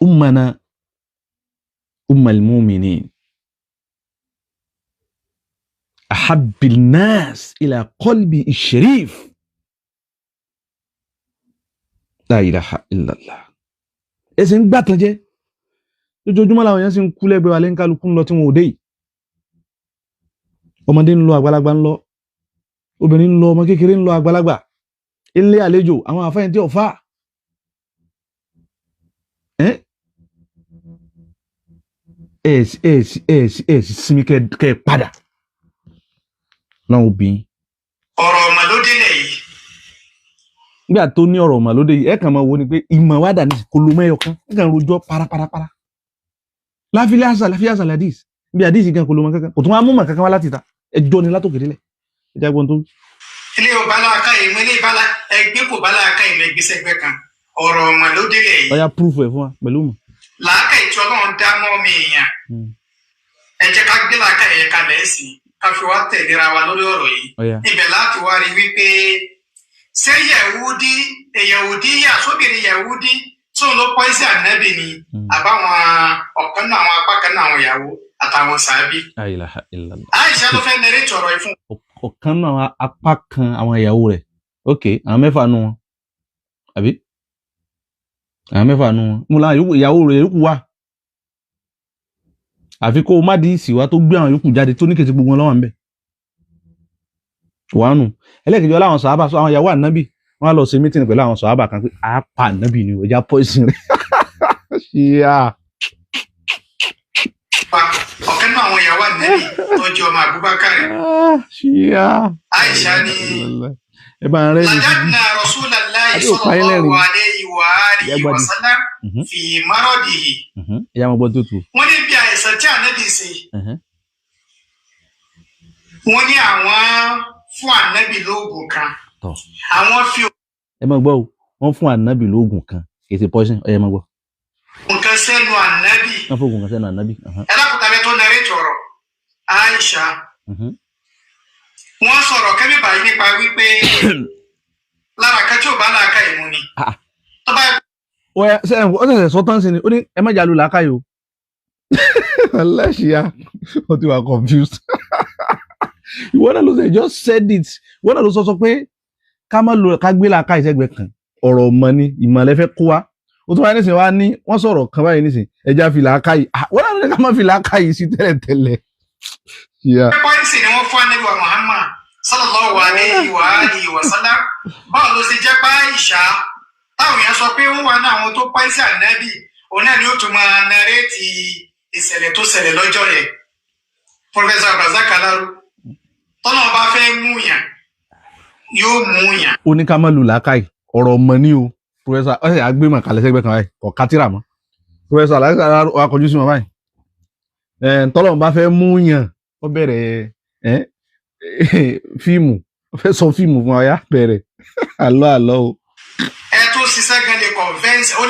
ummana ummal mu'minin ahabbil nas ila qalbi sharif la ilaha illallah. Ẹ̀sìn ń gbàtàn jẹ́ lójoojúmọ́ làwọn èèyàn sì ń kú lẹ́gbẹ̀ẹ́ wa lẹ́ńkálukú ń lọ tí wọn ò dé yìí. Ọmọdé ń lọ, àgbàlagbà ń lọ, obìnrin ń lọ, ọmọ kékeré ń lọ, àgbàlagbà ilé àlejò, àwọn àfáyín tí ọ̀fà ẹ ẹ ẹ ẹ sinmi kẹ ẹ padà. Ọlọ́run obìnrin. Ọ̀rọ̀ ọmọ ló délẹ̀ yìí. Nígbà tó ní ọ̀rọ̀ ọ̀mà lóde yìí, ẹ kàn máa wo ni pé ìmọ̀ wa dà ní kò ló mẹ́yọ kan, ẹ kàn rojọ́ parapara. Láfílẹ̀ àṣà láfíà àṣà ládìs bí àdìs gan kò ló mọ kankan, kò tún wá mú mọ̀ kankan wá láti ta ẹjọ́ ni látòkè délẹ̀. Ẹ jẹ́ gbọ́n tó. Ilé ò bá láàká ìmọ̀, ilé ìbálá ẹgbẹ́ kò bá láàká ìmọ̀ ẹgbẹ́sẹ̀gbẹ́ kan. Ọ̀rọ̀ ọmọ ló délẹ̀ yìí. Ọ̀ya, proof ẹ̀ fún wa pẹ̀lú mọ̀. Làákà ìtú Ọlọ́run dá mọ́ mi èèyàn, ẹ jẹ́ ká gbé làákà ẹ̀yẹ kalẹ̀ ẹ̀sìn, ká fi wá tẹ̀léra wa lórí ọ̀rọ̀ yìí. Ọ̀ya. Ibẹ̀ láti wá rí wípé ṣé Yẹ̀wúdí, Yẹ̀wúdí yà sóbìnrin Yẹ̀wúdí tóun ló pọ́ìsì ànábì ni, àbáwọn ọ̀kan náà, àwọn apá kan náà, àwọn ìyàwó àtàwọn sàábí. La ilaha illallah. Àìṣà ló fẹ́ nẹrẹ́tì ọ̀rọ̀ yìí fún Ọ̀kan náà, apá kan àwọn ìyàwó rẹ̀. Ok, àwọn mẹ́fà nu wọn, àbí àwọn mẹ́fà nu wọn mo láwọn yòókù, ìyàwó rẹ̀ yòókù wà, àfi kó o má di ìsìwá tó gbé àwọn yòókù jáde tó ní kèsì gbogbo wọn lọ́wọ́ ńbẹ wàánu. Ẹlẹ́kejì, ọlá àwọn sàhábà sọ àwọn ìyàwó ànábì, wọn á lọ ṣe meeting pẹ̀lú àwọn sàhábà kan pé a pa ànábì ni, ẹja poison rẹ̀ ṣíà. Wa ọ̀kan náà, àwọn ìyàwó ànábì tó jẹ́ ọmọ Abubakar. Ṣíà. Àìṣà ní Ẹ bá ń rẹ́ ní. ladadna Rasulallahi Àbí òpá yín sallallahu lẹ́rìn. alayhi wa alihi Ìyá wa gbádùn. sallam fi maradihi. Ẹ̀yà máa gbọ́ tó tù. Wọ́n ní bí àìsàn tí ànábì ṣe, wọ́n ní àwọn fún ànábì lóògùn kan. Tọ́. Àwọn fi Ẹ máa gbọ́ o, wọ́n fún ànábì lóògùn kan, kì í ṣe poison. Ẹ máa gbọ́. Nǹkan sẹ́nu ànábì. Wọ́n fún oògùn kan sẹ́nu ànábì. Ẹ lákòókò tó narrate ọ̀rọ̀ Aisha, wọ́n sọ̀rọ̀ kẹ́mí báyìí nípa wípé lára kan tí ò bá làákà ìmú ni tó bá Ó yẹ ṣe ó ṣẹ̀ṣẹ̀ sọ tán sí ni, ó ní ẹ má jà lù làákàyè o. Aláṣìá, ó ti wà confused. Ìwọ náà ló ṣe just said it. Ìwọ náà ló sọ pé ká má lo, ká gbé làákàyè sẹ́gbẹ̀ẹ́ kan. Ọ̀rọ̀ ọmọ ni ìmọ̀lẹ́ fẹ́ kó wa. Ó tún wáyé nísìnyí, wá ní wọ́n sọ̀rọ̀ kan báyìí nísìnyí, ẹja fi làákàyè. Wọ́n náà ló ní ká má fi làákàyè sí tẹ́lẹ̀tẹ́lẹ̀. Yeah. Poison ni wọ́n fún ànábì wa Muhammad sallallahu alayhi wa alihi wa sallam. Báwo ló ṣe jẹ́ pé Aisha táwọn èèyàn sọ pé wọ́n wà ní àwọn tó poison ànábì, òun náà ni ó tún máa narrate ìṣẹ̀lẹ̀ tó ṣẹlẹ̀ lọ́jọ́ yẹn? Professor Abdulrasaq Alaro, tọ́nà bá fẹ́ mú yàn, yóò mú yàn. Ó ní ká má lu làákàyè, ọ̀rọ̀ ọmọ ní o. Professor ọ̀sẹ̀ àgbémọ̀ kalẹ̀ sẹ́gbẹ́ kan báyìí, kò kátìrà mọ́. Professor aláìsàn wa kọjú sí wọn báyìí. Ẹ̀ tọ́lọ̀ bá fẹ́ mú yàn, ó bẹ̀rẹ̀ ẹ̀ fíìmù, ó fẹ́ sọ fíìmù fún wa, yá bẹ̀rẹ̀ àlọ́ àlọ́ o. Ẹ tó ṣiṣẹ́ gan lè convince, ó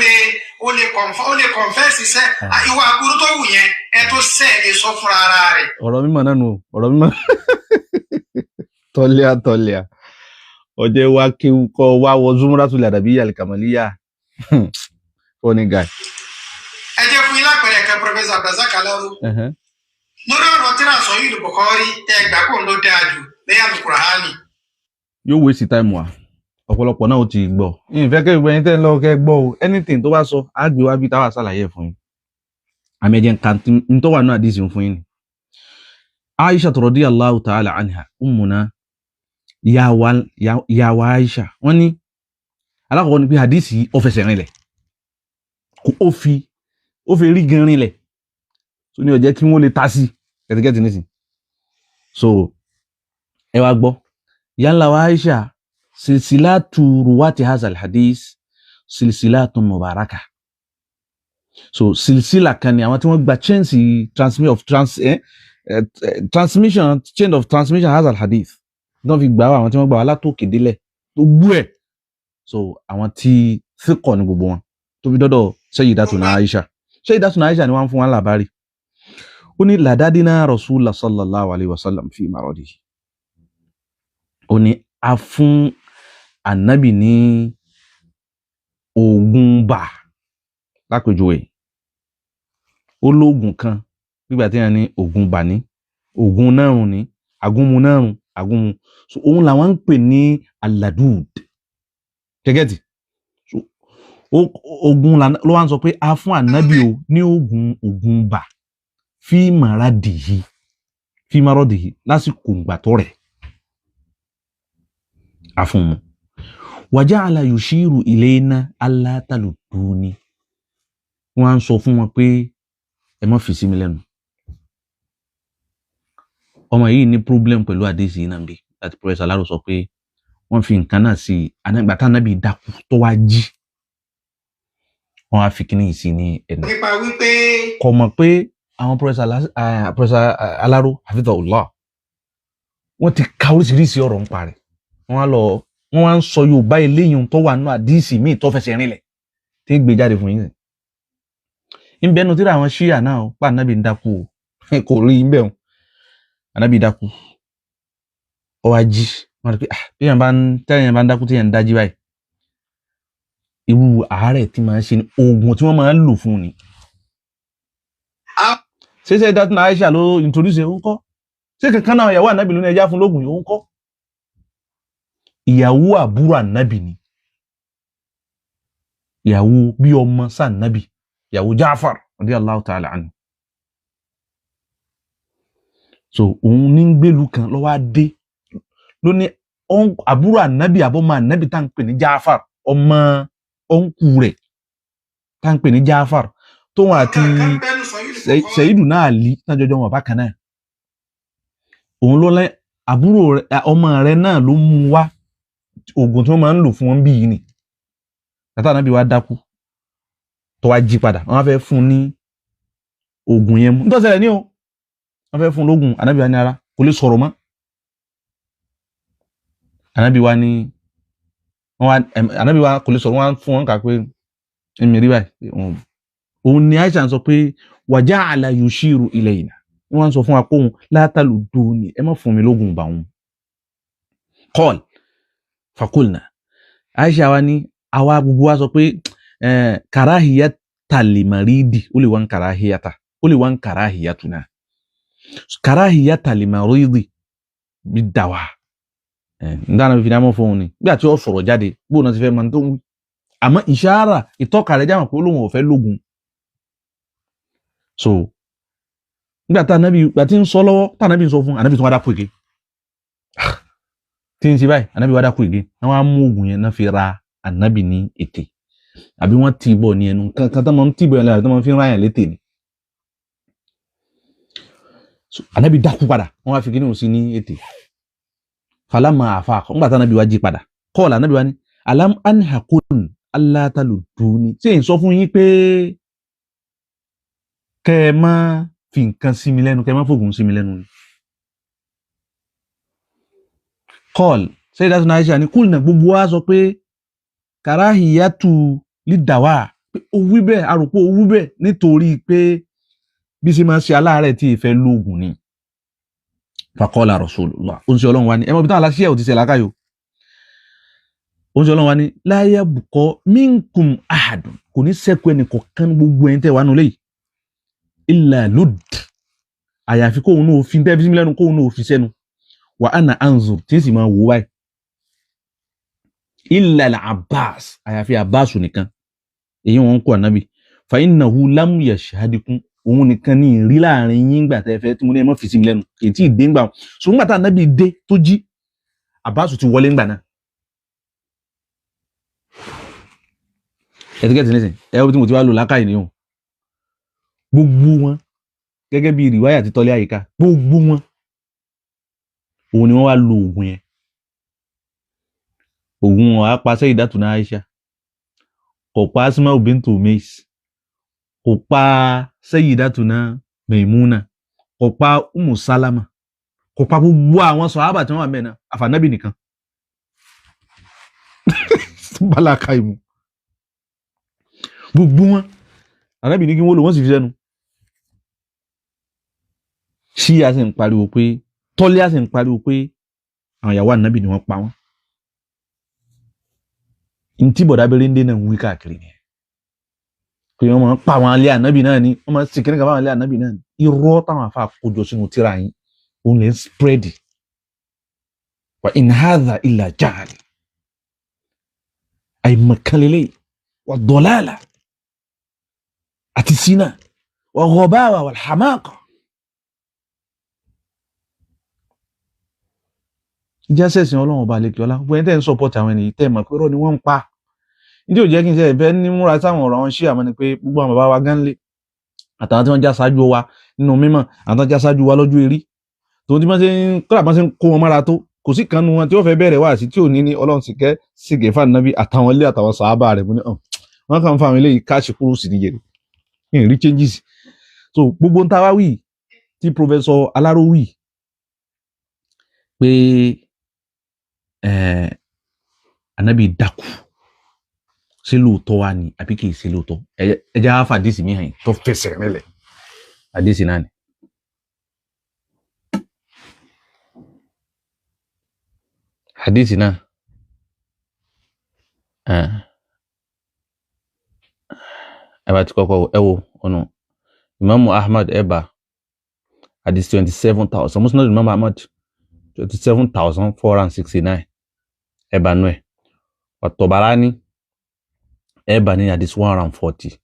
lè confess iṣẹ́ ìwà aburú tó wù yẹn, ẹ tó ṣiṣẹ́ lè sọ fúnra ara rẹ̀. Ọ̀rọ̀ mímọ̀ náà nù o, ọ̀rọ̀ mímọ̀ tọ́lẹ́à tọ́lẹ́à ọjọ́ wa kéwú kọ́ wa wọ Zumratul Adabiyya al-Kamaliyya, funny guy. Ẹ jẹ́ fún yín lápẹẹrẹ kan, Professor Abdulrasaq Alaro, lórí ọ̀rọ̀ tíra Sahih Bukhari tẹ ẹgbà kò ń ló dáa jù lẹ́yìn Al-Qur'ani. Yóò waste time wa, ọ̀pọ̀lọpọ̀ náà ó ti gbọ́. Ìfẹ́ kẹ́ ìgbẹ́ yín tẹ́ ń lọ kẹ́ gbọ́ o. Anything tó bá sọ, á gbé wá bí táwa ṣàlàyé ẹ̀ fún yín. Àmì ẹ̀jẹ̀ nǹkan tó wà náà àdìsí fún yín ni. Aisha radiyallahu ta'ala anha, ummuna ìyá wa Aisha, wọ́n ní alákọ̀ọ́kọ́ ni pé àdìsí ó fẹsẹ̀ rinlẹ̀, kò ó fi rí gan rinlẹ̀ tó ní ó jẹ́ kí wọ́n lè ta sí kẹ̀tíkẹ́tì nísìn. So ẹ wá gbọ́, ìyá ńlá wa Aisha, silsilatu ruwati hazal hadith silsilatu mubaraka. So silsila kan ni àwọn tí wọ́n gba chains transmit of trans eh, eh, transmission, chain of transmission hazal hadith tí wọ́n fi gbà wá, àwọn tí wọ́n gbà wá látòkè délẹ̀ tó gbú ẹ̀. So àwọn tí fíkọ̀ ní gbogbo wọn tó fi dọ́dọ̀ Sayyidatuna Aisha. Sayyidatuna Aisha ni wọ́n fún wa lábárí. Ó ní ladadina Rasulullah sallallahu alayhi wa sallam fi maradihi. Ó ní a fún ànábì ní oògùn bà lápèjúwe. Ó lóògùn kan nígbà tí wọ́n ní oògùn bà ní oògùn nárùn ní agúnmu nárùn agúnmu. So òun làwọn ń pè ní aladud gẹ́gẹ́tì. So oògùn ló wá ń sọ pé a fún ànábì o ní oògùn bà fi maradihi lásìkò ìgbà tó rẹ̀, a fún un. Waja'ala yushiru ilayna alla taluduni. Wọ́n á ń sọ fún wọn pé ẹ má fi sí mi lẹ́nu. Ọmọ yìí ní problem pẹ̀lú àdéhìí yìí náà bí láti Professor Alaro sọ pé wọ́n fi nǹkan náà sí àgbà tá ànábì dákú tó wá jí, wọ́n á fi kíní yìí sí ní ẹnu. Nípa wípé Kò mọ̀ pé àwọn Professor Alaro hafidhahullah wọ́n ti ka oríṣiríṣi ọ̀rọ̀ ń parẹ́, wọ́n á lọ wọ́n wá ń sọ Yorùbá eléyìí tó wà nínú àdíìsì míì tó fẹsẹ̀ rinlẹ̀ tí ń gbé jáde fún yín. Ń bẹnu tíra àwọn ṣíà náà ó pa ànábì ń dákú o, kò rí ń bẹ̀ wọn. Ànábì dákú, ó wá jí, wọ́n rí pé ah, bí èèyàn bá ń tẹ́yìn bá ń dákú tí èèyàn ń dájí báyìí, irú àárẹ̀ tí máa ń ṣe ni oògùn tí wọ́n máa ń lò fún ni. Ṣé ṣe dátúnà Aisha ló introduce ẹ̀ ń kọ́? Ṣé kankan náà ìyàwó ànábì ló ní ẹja fún lóògùn yìí ń kọ́? Ìyàwó àbúrò ànábì ni, ìyàwó bí ọmọ sànábì, ìyàwó Jaafar radiyallahu ta'ala anhu. So òun ní gbèlú kan lọ́wọ́ á dé ló ní àbúrò ànábì àbọ̀mọ ànábì tá à ń pè ní Jaafar, ọmọ ọ̀nkù rẹ̀ tá à ń pè ní Jaafar, tóun àti kankan bẹnu sọ yìí lè kọ́. Sayyiduna Ali náà jọjọ wọn bákan náà. Òun ló lẹ àbúrò rẹ̀, ọmọ rẹ̀ náà ló mú wá oògùn tí wọ́n máa ń lò fún wọn bí yìí ni. Tàtà ànábì wa dákú tó wá jí padà, wọ́n fẹ́ fún un ní oògùn yẹn mú nítorí ṣẹlẹ̀ ní o, wọ́n fẹ́ fún un lóògùn. Ànábì wa ní ara kò lè sọ̀rọ̀ mọ́. Ànábì wa ní wọ́n wá ànábì wa kò lè sọ̀rọ̀, wọ́n wá fún wọn kà pé èmi rí báyìí. Òun ni Aisha ń sọ pé waja'ala yushiru ilayna, wọ́n sọ fún wa pé òun látàlù dùn ní ẹ má fún mi lóògùn bà òun. Qal fakulna, Aisha wa ní àwa gbogbo wa sọ pé karahiyata limaridi, ó lè wá ń karahiyata, ó lè wá ń karahiyatuna, karahiyata limaridi bí dàwà n dáná fi ní amọ̀ fún òun ni bí àti ó sọ̀rọ̀ jáde bóun náà ti fẹ́ máa tó ń wí, àmọ́ ìṣáárà ìtọ́ka rẹ̀ jáwọn pé ó lóun ò fẹ́ lógun. So nígbà tá ànábì gbà tí ń sọ lọ́wọ́, tá ànábì ń sọ fún ànábì tó wá dákú èké tí ń ṣe báyìí, ànábì wá dákú èké náà wọ́n á mú oògùn yẹn náà fi ra ànábì ní ètè, àbí wọ́n tì í bọ̀ ní ẹnu kankan tó máa ń tì í bọ̀ yẹn lára tó máa ń fi ń ráyàn létè ni. So ànábì dákú padà, wọ́n wá fi kíní òun sí ní ètè. Falama àfa nígbà tá ànábì wá jí padà, kọ́ọ̀lù ànábì wá ní alam anhakun alátalùdúni, ṣé n sọ fún yín pé kẹ́ ẹ má fi nǹkan sí mi lẹ́nu, kẹ́ ẹ má fògùn sí mi lẹ́nu ni. Kọ́ọ̀lù Sayyidatuna Aisha ní kúlìnà gbogbo wa sọ pé karahiyatu lídàwà, pé ó wí bẹ́ẹ̀, aròpó ó wí bẹ́ẹ̀ nítorí pé bí ṣe máa ń ṣe aláàárẹ̀ tí ìfẹ́ lóògùn ni. Faqala Rasulullah, ó ń ṣe ọlọ́run wa ní ẹ mọ̀ bí táwọn aláṣẹ ò ti ṣe làákàyò. Ó ń ṣe ọlọ́run wa ní la yabqa minkum ahadun, kò ní sẹ́kù ẹnì kọ̀ọ̀kan gbogbo ẹni tẹ́ wà nulẹ̀ yìí illa lud, àyàfi kóun náà fi tẹ́ fi sí mi lẹ́nu, kóun náà fi sẹ́nu, wa ana anzur, tí ń sì máa wò báyìí, illa al-Abbas, àyàfi Abbas nìkan, èyí wọn ń kó ànábì, fa innahu lam yashhadikum, òun nìkan ní ìrí láàrin yín gbà tẹ́ fẹ́ tí mo ní ẹ má fi sí mi lẹ́nu, èyí tí ì dé ńgbà wọn. So ńgbà tá ànábì dé tó jí, Abbas ti wọlé ńgbà náà. Ẹtíkẹ́tì nísìn ẹ ó tí mo ti wá lò lákàyè ni o. Gbogbo wọn gẹ́gẹ́ bí rìwáyà ti tọ́lé àyíká, gbogbo wọn òun ni wọ́n wá lo oògùn yẹn. Oògùn wọn á pa Sayyidatuna Aisha, kò pa Asma'u bintu Umais, kò pa Sayyidatuna Maimuna, kò pa Umu Salama, kò pa gbogbo àwọn sàhábà tí wọ́n wà mẹ́ẹ̀ náà, àfànábì nìkan. Bálaka ìmú gbogbo wọn ànábì ní kí wọ́n lò, wọ́n sì fi sẹ́nu. Ṣíyà sì ń pariwo pé tọ́líà sì ń pariwo pé àwọn ìyàwó ànábì ni wọ́n pa wọ́n. Ntí bọ̀dá Berende náà ń wí káàkiri ni pé wọ́n máa ń pa àwọn alẹ́ ànábì náà ni, wọ́n máa ń sìnkiri kan fáwọn alẹ́ ànábì náà ni. Irọ́ táwọn afa kójọ sínú tíra yín òun lè ń spread. Wa in hadha illa jahl, àìmọ̀kan lélẹ̀, wà dọ̀láàlà àti sínà, wà ghabawa wal hamaqa. Jẹ́sẹ̀sìn ọlọ́run ọba àlekè ọlá, gbogbo ẹni tẹ́ ń sọpọ́tì àwọn ènìyàn tẹ́ mọ̀ pé irọ́ ni wọ́n ń pa. Ní tí ò jẹ́ kí n ṣe ìfẹ́ ní múra sáwọn ọ̀rọ̀ àwọn ṣí àmọ́ ni pé gbogbo àwọn bàbá wa gan lé àtàwọn tí wọ́n já ṣáájú wa nínú mímọ̀, àwọn tí wọ́n já ṣáájú wa lọ́jọ́ eré, Tòun tí wọ́n ṣe ń kọ́lá bá ṣe ń kó wọn mára tó, kò sí kan nu wọn tí wọ́n fẹ́ bẹ̀rẹ̀ wá sí tí ò ní ní Ọlọ́run sì kẹ́ sì kẹ́ fún ànábì àtàwọn ilé àtàwọn sàábà rẹ̀. Mú ní hàn wọ́n kàn ń fa àwọn eléyìí káàṣì kúrú sí níyẹn ní rí changes. So gbogbo ń ta wá wí tí Professor Aláró wí pé ànábì dákú, ṣé lóòótọ́ wá ni àbí kì í ṣe lóòótọ́? Ẹ jẹ́ á fàdísì mi hàn yín tó fẹsẹ̀ rinlẹ̀. Àdísì náà ni. Hadisi náà ẹ bá ti kọ́kọ́ ẹ wo ọ̀nà Imam Ahmad, ẹ bá hadisi 27,000, Musnad Imam Ahmad 27,469, ẹ bá nú ẹ. Tabarani, ẹ bá ní hadisi 140,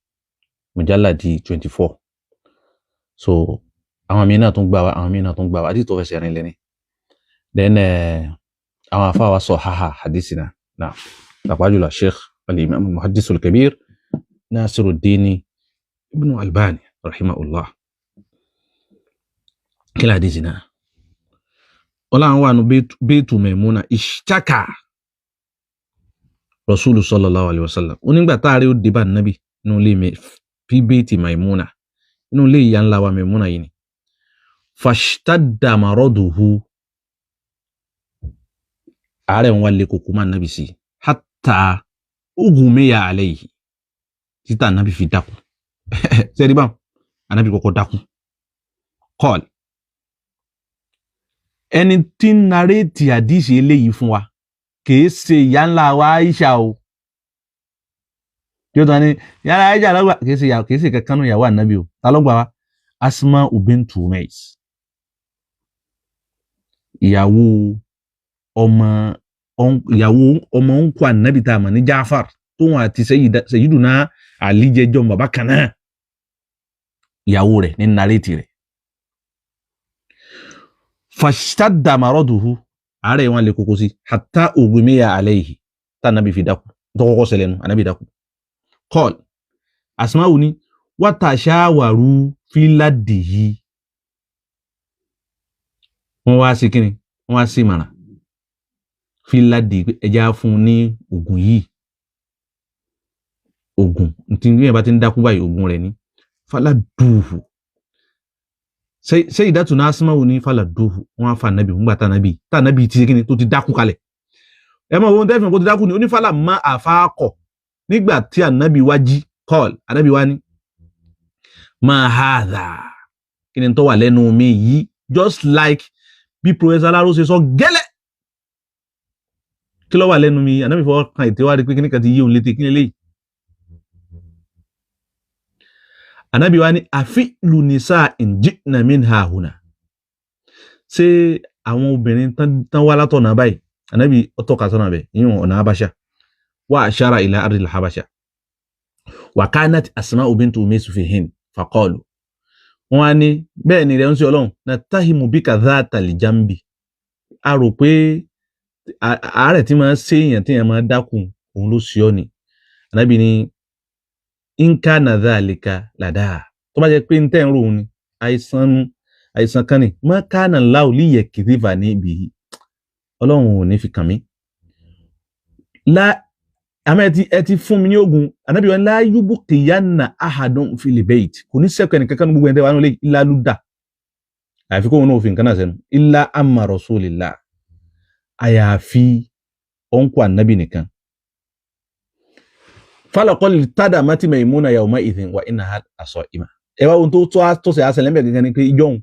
mujalladi 24. So àwọn míín náà tún gbà wá, àwọn míín náà tún gbà wá, hadisi tó fẹsẹ̀ rìn lẹ́ni. Then àwọn afáwa sọ haha hadisi náà náà, pàápàá jùlọ Sheikh al-Imam al-Muhaddis al-Kabir Nasiruddin Ibn Albani rahimahullah. Kí ni hadisi náà? Wọn làwọn wà nù bẹ́ẹ̀tù Maimuna, ishtaka Rasulu sallallahu alayhi wa sallam. Onígbà táàrí ó dé bá nàbì nínú ilé mi fi bẹ́ẹ̀tì Maimuna, nínú ilé ìyá ńlá wa Maimuna yìí ni, fashtadda maraduhu, àárẹ̀ ń wá lé koko máa nábì sí, hatta ughmiya alayhi, títà nábì fi dákú. Sẹ́ẹ̀dí báwọn anábì kọ́kọ́ dákú. Kọ́ọ̀lù ẹni tí ń naréètì àdìsí eléyìí fún wa kìí ṣe ìyá ńlá wa Aisha o, yóò tán ni ìyá ńlá Aisha lọ́gbà, kìí ṣe ìyá, kìí ṣe kankan nù ìyàwó ànábì o. Ta ló gbà wá? Asma bintu Umais, ìyàwó ọmọ ìyàwó ọmọ ńkọ ànábì tá a mọ̀ ní Jaafar, tóun àti Sayyiduna Ali jẹjọ bàbá kan náà, ìyàwó rẹ̀ ní naréètì rẹ̀. Fashtadda maraduhu, àárẹ̀ wọn lè koko sí, hatta ughmiya alayhi, tá ànábì fi dákú. Tó kọ́kọ́ ṣẹlẹ̀ nu, ànábì dákú. Qal Asma'u ni watashawaru fi laddihi, wọ́n wá sí kíni, wọ́n wá sí ìmọ̀ràn fi laddihi pé ẹja fún un ní oògùn yìí, oògùn tí bí yẹn bá ti ń dákú báyìí, oògùn rẹ̀ ní faladuhu. Sayyidatuna Asma'u ní faladuhu, wọ́n á fa ànábì nígbà tá ànábì ti kíni tó ti dákú kalẹ̀. Ẹ mọ̀ ohun tẹ́fìn kó ti dákú ni onífàlà má àfáàkọ̀. Nígbà tí ànábì wá jí, kọ́ọ̀lù ànábì wá ní ma hadha, kí ni tó wà lẹ́nu mi yìí? Just like bí Professor Aláró ṣe sọ gẹ́lẹ́, kí ló wà lẹ́nu mi? Ànábì fọwọ́ kan ètè wá rí pé kíní kan ti yí òun létí, kí ni eléyìí? Ànábì wá ní àfi nisa inji'na minha huna, ṣé àwọn obìnrin tán wá látọ̀nà báyìí? Ànábì ó tọ́ka sọ́nà bẹ̀, ìyún ọ̀nà Habasha, wa ashara ila ardil Habasha, wa kanat Asma'u bintu Umays fihin faqalu, wọ́n á ní bẹ́ẹ̀ ni rẹ̀ ń ṣe Ọlọ́run, natahimu bika dhatal jambi, a rò pé àárẹ̀ tí máa ń ṣe èèyàn tí èèyàn máa dákun òun ló ṣe ọ́ ni. Ànábì ní in kana dhalika lada, tó bá jẹ́ pé ń tẹ́ ń rò ó ni àìsàn kan ni, ma kana Allahu liyakdhibani bihi, Ọlọ́run ò ní fi kàn mí. Àmọ́ ẹ ti fún mi ní oògùn. Ànábì wọn la yubqiyanna ahadun fil bayt, kò ní sẹ́kù ẹnìkankan ní gbogbo ẹni tẹ́ wà nílé illa ludda, àyàfi kóun náà fi nǹkan náà sẹ́nu, illa amma rasulillah, àyàfi ọ̀nkù ànábì nìkan. Falaqad tadamati Maimuna yawma idhin wa innaha lasa'ima. Ẹ wá ohun tó tó ṣe àṣẹ lẹ́mẹ̀ẹ́ gangan ni pé ìjọ òun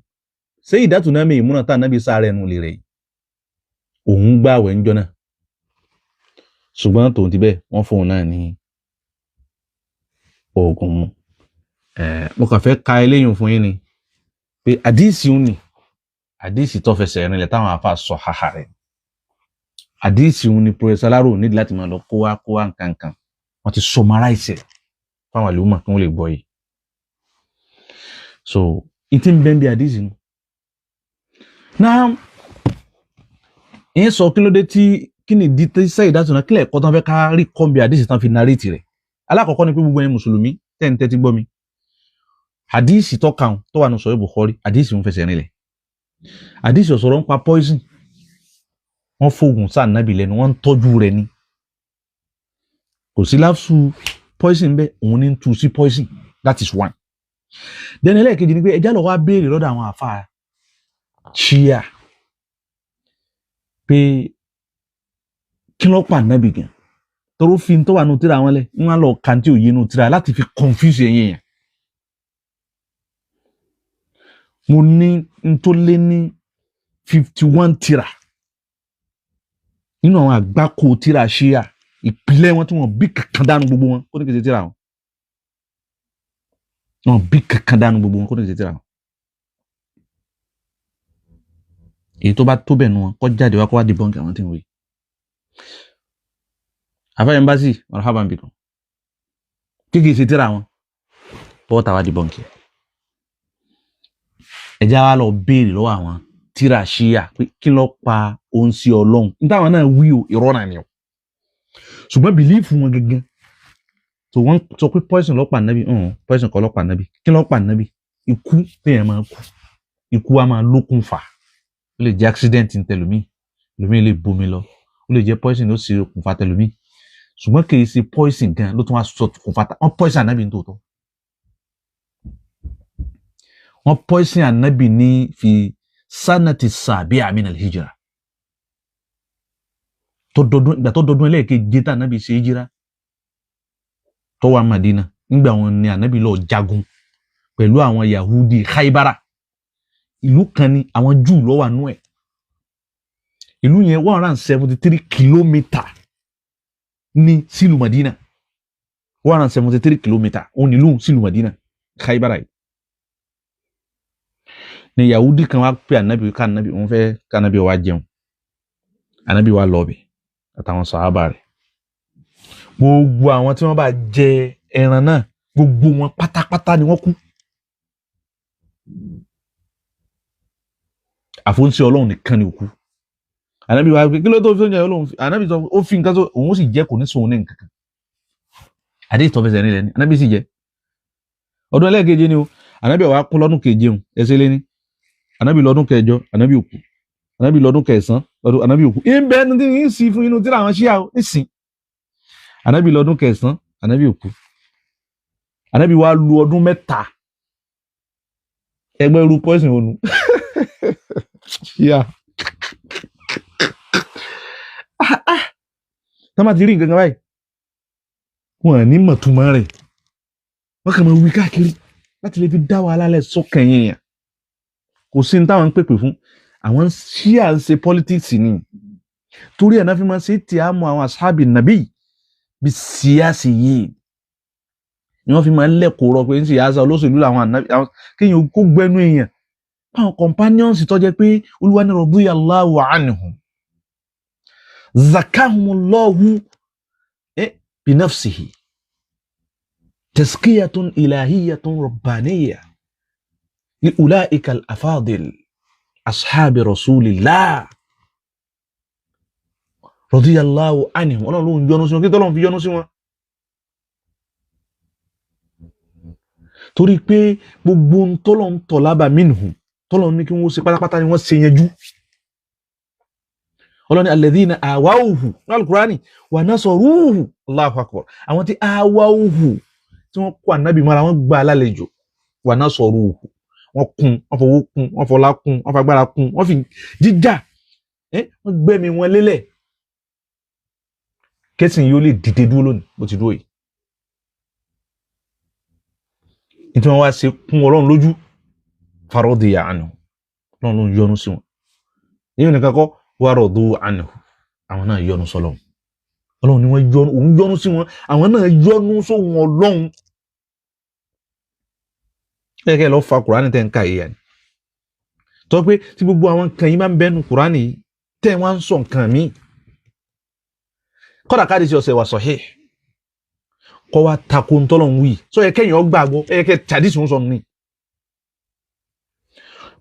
Sayyidatuna Maimuna tá ànábì sáré ẹnu lè rẹ̀ yìí, òun gbààwẹ̀ ńjọ́ náà, ṣùgbọ́n tòun ti bẹ́ẹ̀ wọ́n fóun náà ní oògùn mu. Mo kàn fẹ́ ka eléyìí fún yín ni pé àdíìsì ń nì, àdíìsì tó fẹsẹ̀ rinlẹ̀ táwọn afa sọ haha rẹ̀, àdíìsì ń ní Professor Aláró nídìí láti máa lọ kó wá kó wá nǹkan kan, wọ́n ti summarize ẹ̀ fáwọn àlùmọ̀ kí wọ́n lè gbọ́ yìí. So ìtì ń bẹ́ẹ̀ bí àdíìsì nù. Náà ìyẹn sọ kí ló dé tí kí ni ìdí tí Sayyidatuna kílẹ̀ ẹ̀kọ́ tán fẹ́ ká rí kọ́ńbì àdíìsì tán fi narrate rẹ̀. Alákọ̀ọ́kọ́ ni pé gbogbo ẹ̀yin mùsùlùmí tẹ́ ń tẹ́tí gbọ́ mi, àdíìsì tó kàn tó wà ní Sahih Bukhari, àdíìsì ń fẹsẹ̀ rinlẹ̀. Àdìsí ò sọ̀rọ̀ ń pa poison. Wọ́n fògùn sáà nábì lẹ́nu, wọ́n ń tọ́jú rẹ̀ ni. Kò sí láfsù poison bẹ́ẹ̀, òun ní ń tu sí poison. That is one. Then ẹlẹ́ẹ̀kejì ni pé ẹjá lọ wá béèrè lọ́dọ̀ àwọn àfa Ṣíà pé kí ló pa nábì gan, tóró fi tó wà nù tíra wọn lẹ, wọn á lọ kàn tí ò yé nù tíra láti fi confuse ẹ̀yin yẹn. Mo ní n tó lé ní 51 tíra nínú àwọn àgbákò tíra Ṣíà ìpìlẹ̀ wọn tí wọ́n bí kankan dánú gbogbo wọn kó ní kì í ṣe tíra wọn. Wọn bí kankan dánú gbogbo wọn kó ní kì í ṣe tíra wọn. Èyí tó bá tó bẹ̀ nu wọn kó jáde wá kó wá debunk àwọn tí ń wí. Àfáà ẹ̀mbásì marhaban bikum kí kì í ṣe tíra wọn bọ́ọ̀tà wá debunk. Ẹ̀já wa lọ béèrè lọ́wọ́ àwọn tíra Ṣíà pé kí ló pa òun sí Ọlọ́run. Ní táwọn náà wí o, irọ́ náà ni o. Ṣùgbọ́n bìlífù wọn gangan tó wọ́n sọ pé poison ló pa nábì, poison kọ́ ló pa nábì. Kí ló pa nábì? Ikú téèyàn máa kú, ikú wa máa lókun fà. Ó lè jẹ́ accident ń tẹlòmíì, lòmíì lè bomi lọ, ó lè jẹ́ poison ló ṣe okùnfà tẹlòmíì. Ṣùgbọ́n kì í ṣe poison gan ló tún wá sọ okùnfà wọ́n poison ànábì ní tòótọ́. Wọ́n poison ànábì ní fi sanati sàbíà min al-hijra. Tó dọdún, ìgbà tó dọdún ẹlẹ́ẹ̀keje tá ànábì ṣe hijira tó wà Madina, nígbà wọn ni ànábì lọ jagun pẹ̀lú àwọn Yahudi Khaibara. Ìlú kan ni àwọn Júù ló wà nú ẹ̀. Ìlú yẹn 173 kìlómítà ní sílùú Madina. 173 kìlómítà òun nílùú sílùú Madina Khaibara yìí. Ni Yahudi kan wá pè ànábì ká ànábì òun fẹ́ ká ànábì wá jẹun. Ànábì wá lọ bẹ̀ àtàwọn sàhábà rẹ̀. Gbogbo àwọn tí wọ́n bá jẹ ẹran náà, gbogbo wọn pátápátá ni wọ́n kú. Àfóúnsí Ọlọ́run nìkan ni òkú. Ànábì wá pé kí ló tó fi oúnjẹ Ọlọ́run, ànábì sọ ó fi nǹkan tó òun sì jẹ kò ní sòun ní nǹkan kan. Àdé ìtọ́fẹsẹ̀ nílẹ̀ ni ànábì sì jẹ. Ọdún ẹlẹ́ẹ̀keje ni o, ànábì wá kú lọ́dún keje o, ẹsẹ̀ lé ní. Ànábì lọ́dún kẹjọ, ànábì òkú. Ànábì lọ́dún kẹsàn-án, lọ́dún ànábì òkú. Ìbẹ́ ẹni tí ń sì fún inú tíra àwọn Ṣíà o, nísìn. Ànábì lọ́dún kẹsàn-án, ànábì òkú. Ànábì wá lu ọdún 3. Ẹgbẹ́ irú poison ònu. Ṣíà. Tá má ti rí nǹkan kan báyìí, wọn à ní mọ̀túmọ̀ rẹ̀. Wọ́n kàn máa wí káàkiri láti lè fi dá wàhálà lẹ̀ sọ́kàn yẹn yẹn. Kò sí ní táwọn ń pèpè fún. Àwọn Ṣíà ń ṣe politics ni. Torí ẹ̀ náà fi máa ṣe tí a mọ àwọn asábì nàbí bí síyáàsì yìí. Ni wọ́n fi máa ń lẹ́kọ̀ọ́ rọ pé ń síyáàsà olóṣèlú làwọn ànábì kéèyàn kó gbẹnu èèyàn. Àwọn companions tó jẹ́ pé Olúwa ní radiyallahu anhum. Zakahumullahu binafsihi. Tazkiyatun ilahiyatun rabbaniyya. Li ulaika al-afadil. Ashabi rasulillah. Radiyallahu anhum. Ọlọ́run ló ń yọ́nú sí wọn. Kí tọ́lọ́run fi yọ́nú sí wọn? Torí pé gbogbo ohun tọ́lọ́run tọ̀lábà minhum, tọ́lọ́run ní kí wọ́n ṣe pátápátá ni wọ́n ṣe yanjú. Ọlọ́run ní alladhina awawhu ní Al-Qur'ani wa nasaruhu. Allahu akbar. Àwọn tí awawhu tí wọ́n kó ànábì mọ́ra, wọ́n gba alálejò, wa nasaruhu. Wọ́n kún, wọ́n fọwọ́ kún, wọ́n fọlá kún, wọ́n fagbára kún, wọ́n fi jíjà, wọ́n gbẹ́mi wọn lélẹ̀. Kẹ́sìn yóò lè dìde dúró lónìí bó ti dúró yìí. Nítorí wọ́n wá ṣe kún Ọlọ́run lójú, faradiya anhu. Ọlọ́run ló ń yọ́nú sí wọn. Nínú nìkan kọ́, wa radu anhu. Àwọn náà yọ́nú sọ́lọ́run. Ọlọ́run ni wọ́n yọ́nú, òun yọ́nú sí wọn, àwọn náà yọ́nú sóhun Ọlọ́run. Ẹ kẹ́ lọ fa Kùránì tẹ́ ń ka yìí yẹn. Tọ́ pé tí gbogbo àwọn nǹkan yìí máa ń bẹ́nu Kùránì yìí, tẹ́ wọ́n ń sọ nǹkan míì. Kọ́dà káàdì sí ọ̀sẹ̀ wà sahih. Kọ́ wa tako ntọ́lọ̀ ń wí. Sọ yẹ kẹ́yìn ọgbà gbọ́, ẹ yẹ kẹ́ tàdí sùn sọnù ni.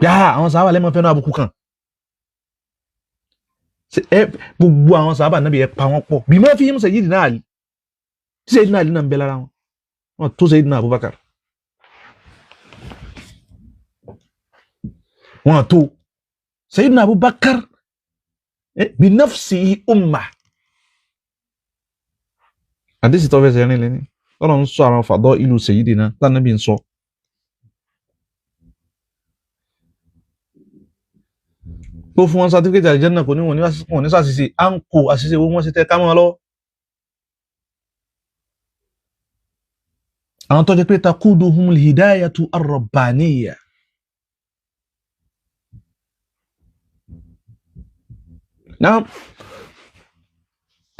Yá àwọn sàhábà lẹ́mọ̀ fẹ́ràn àbùkù kan. Gbogbo àwọn sàhábà náà bí ẹ pa wọ́n pọ̀. Bí mọ́ fi yín Sayyidina Ali. Tí Sayyidina Ali náà ń bẹ lára wọn. Wọ́n tó Sayyidina Abubakar. Wọ́n tó. Sayyidina Abubakar bi nafsihi umma. Àdìsí tó fẹsẹ̀ rìn lẹ́ni tọ́lọ̀ ń sọ àwọn fàdọ́ ìlú Sayyidina tánàbí ń sọ. Tó fún wọn sátífíkẹ́tì àlìjánnà kò ní wọn ní sàṣìṣe à ń kó àṣìṣe wọn ṣe tẹ ká mọ́ lọ́wọ́. Àwọn tó jẹ́ pé taquduhumul hidayatu ar-rabbaniyya. Náà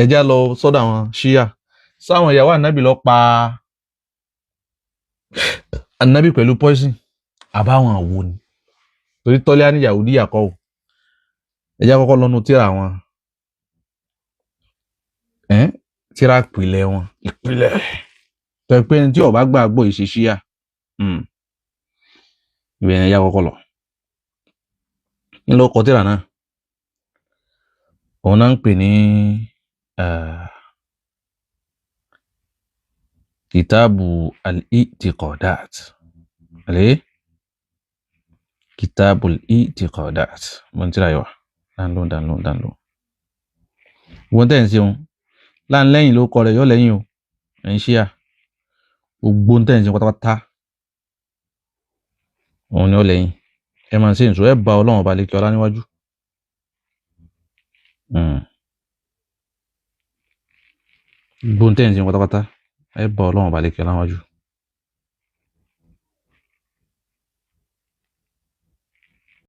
ẹ já lọ sọ́dọ̀ àwọn ṣíyà sáwọn ìyàwó ànábì lọ pa ànábì pẹ̀lú poison àbáwọn àwo ni torí tọ́lé ní Yahudi yàkọ́ o. Ẹ já kọ́kọ́ lọ́nu tíra wọn, tíra ìpìlẹ̀ wọn, ìpìlẹ̀ tó pé ní tí ó bá gbàgbọ́ ìṣe ṣíyà ibẹ̀ yẹn yá kọ́kọ́ lọ ńlọ kọ tíra náà. Òun náà ń pè ní kìtàbù al-i'tiqadat, àlẹ́ kìtàbù al-i'tiqadat mọ̀ ní tíra yìí wà dáńlò dáńlò dáńlò. Wọ́n tẹ̀ ń ṣeun láńlẹ́yìn ló kọ rẹ̀ yọ lẹ́yìn o, ẹ̀ ń ṣíà gbogbo tẹ̀ ń ṣe pátápátá òun ni ó lẹ́yìn. Ẹ máa ń ṣe ìṣó, ẹ bá Ọlọ́run ọba lékè ọlá níwájú. Gbogbo tẹ̀ ń ṣe pátápátá ẹ bá Ọlọ́run ọba lékè ọlá níwájú.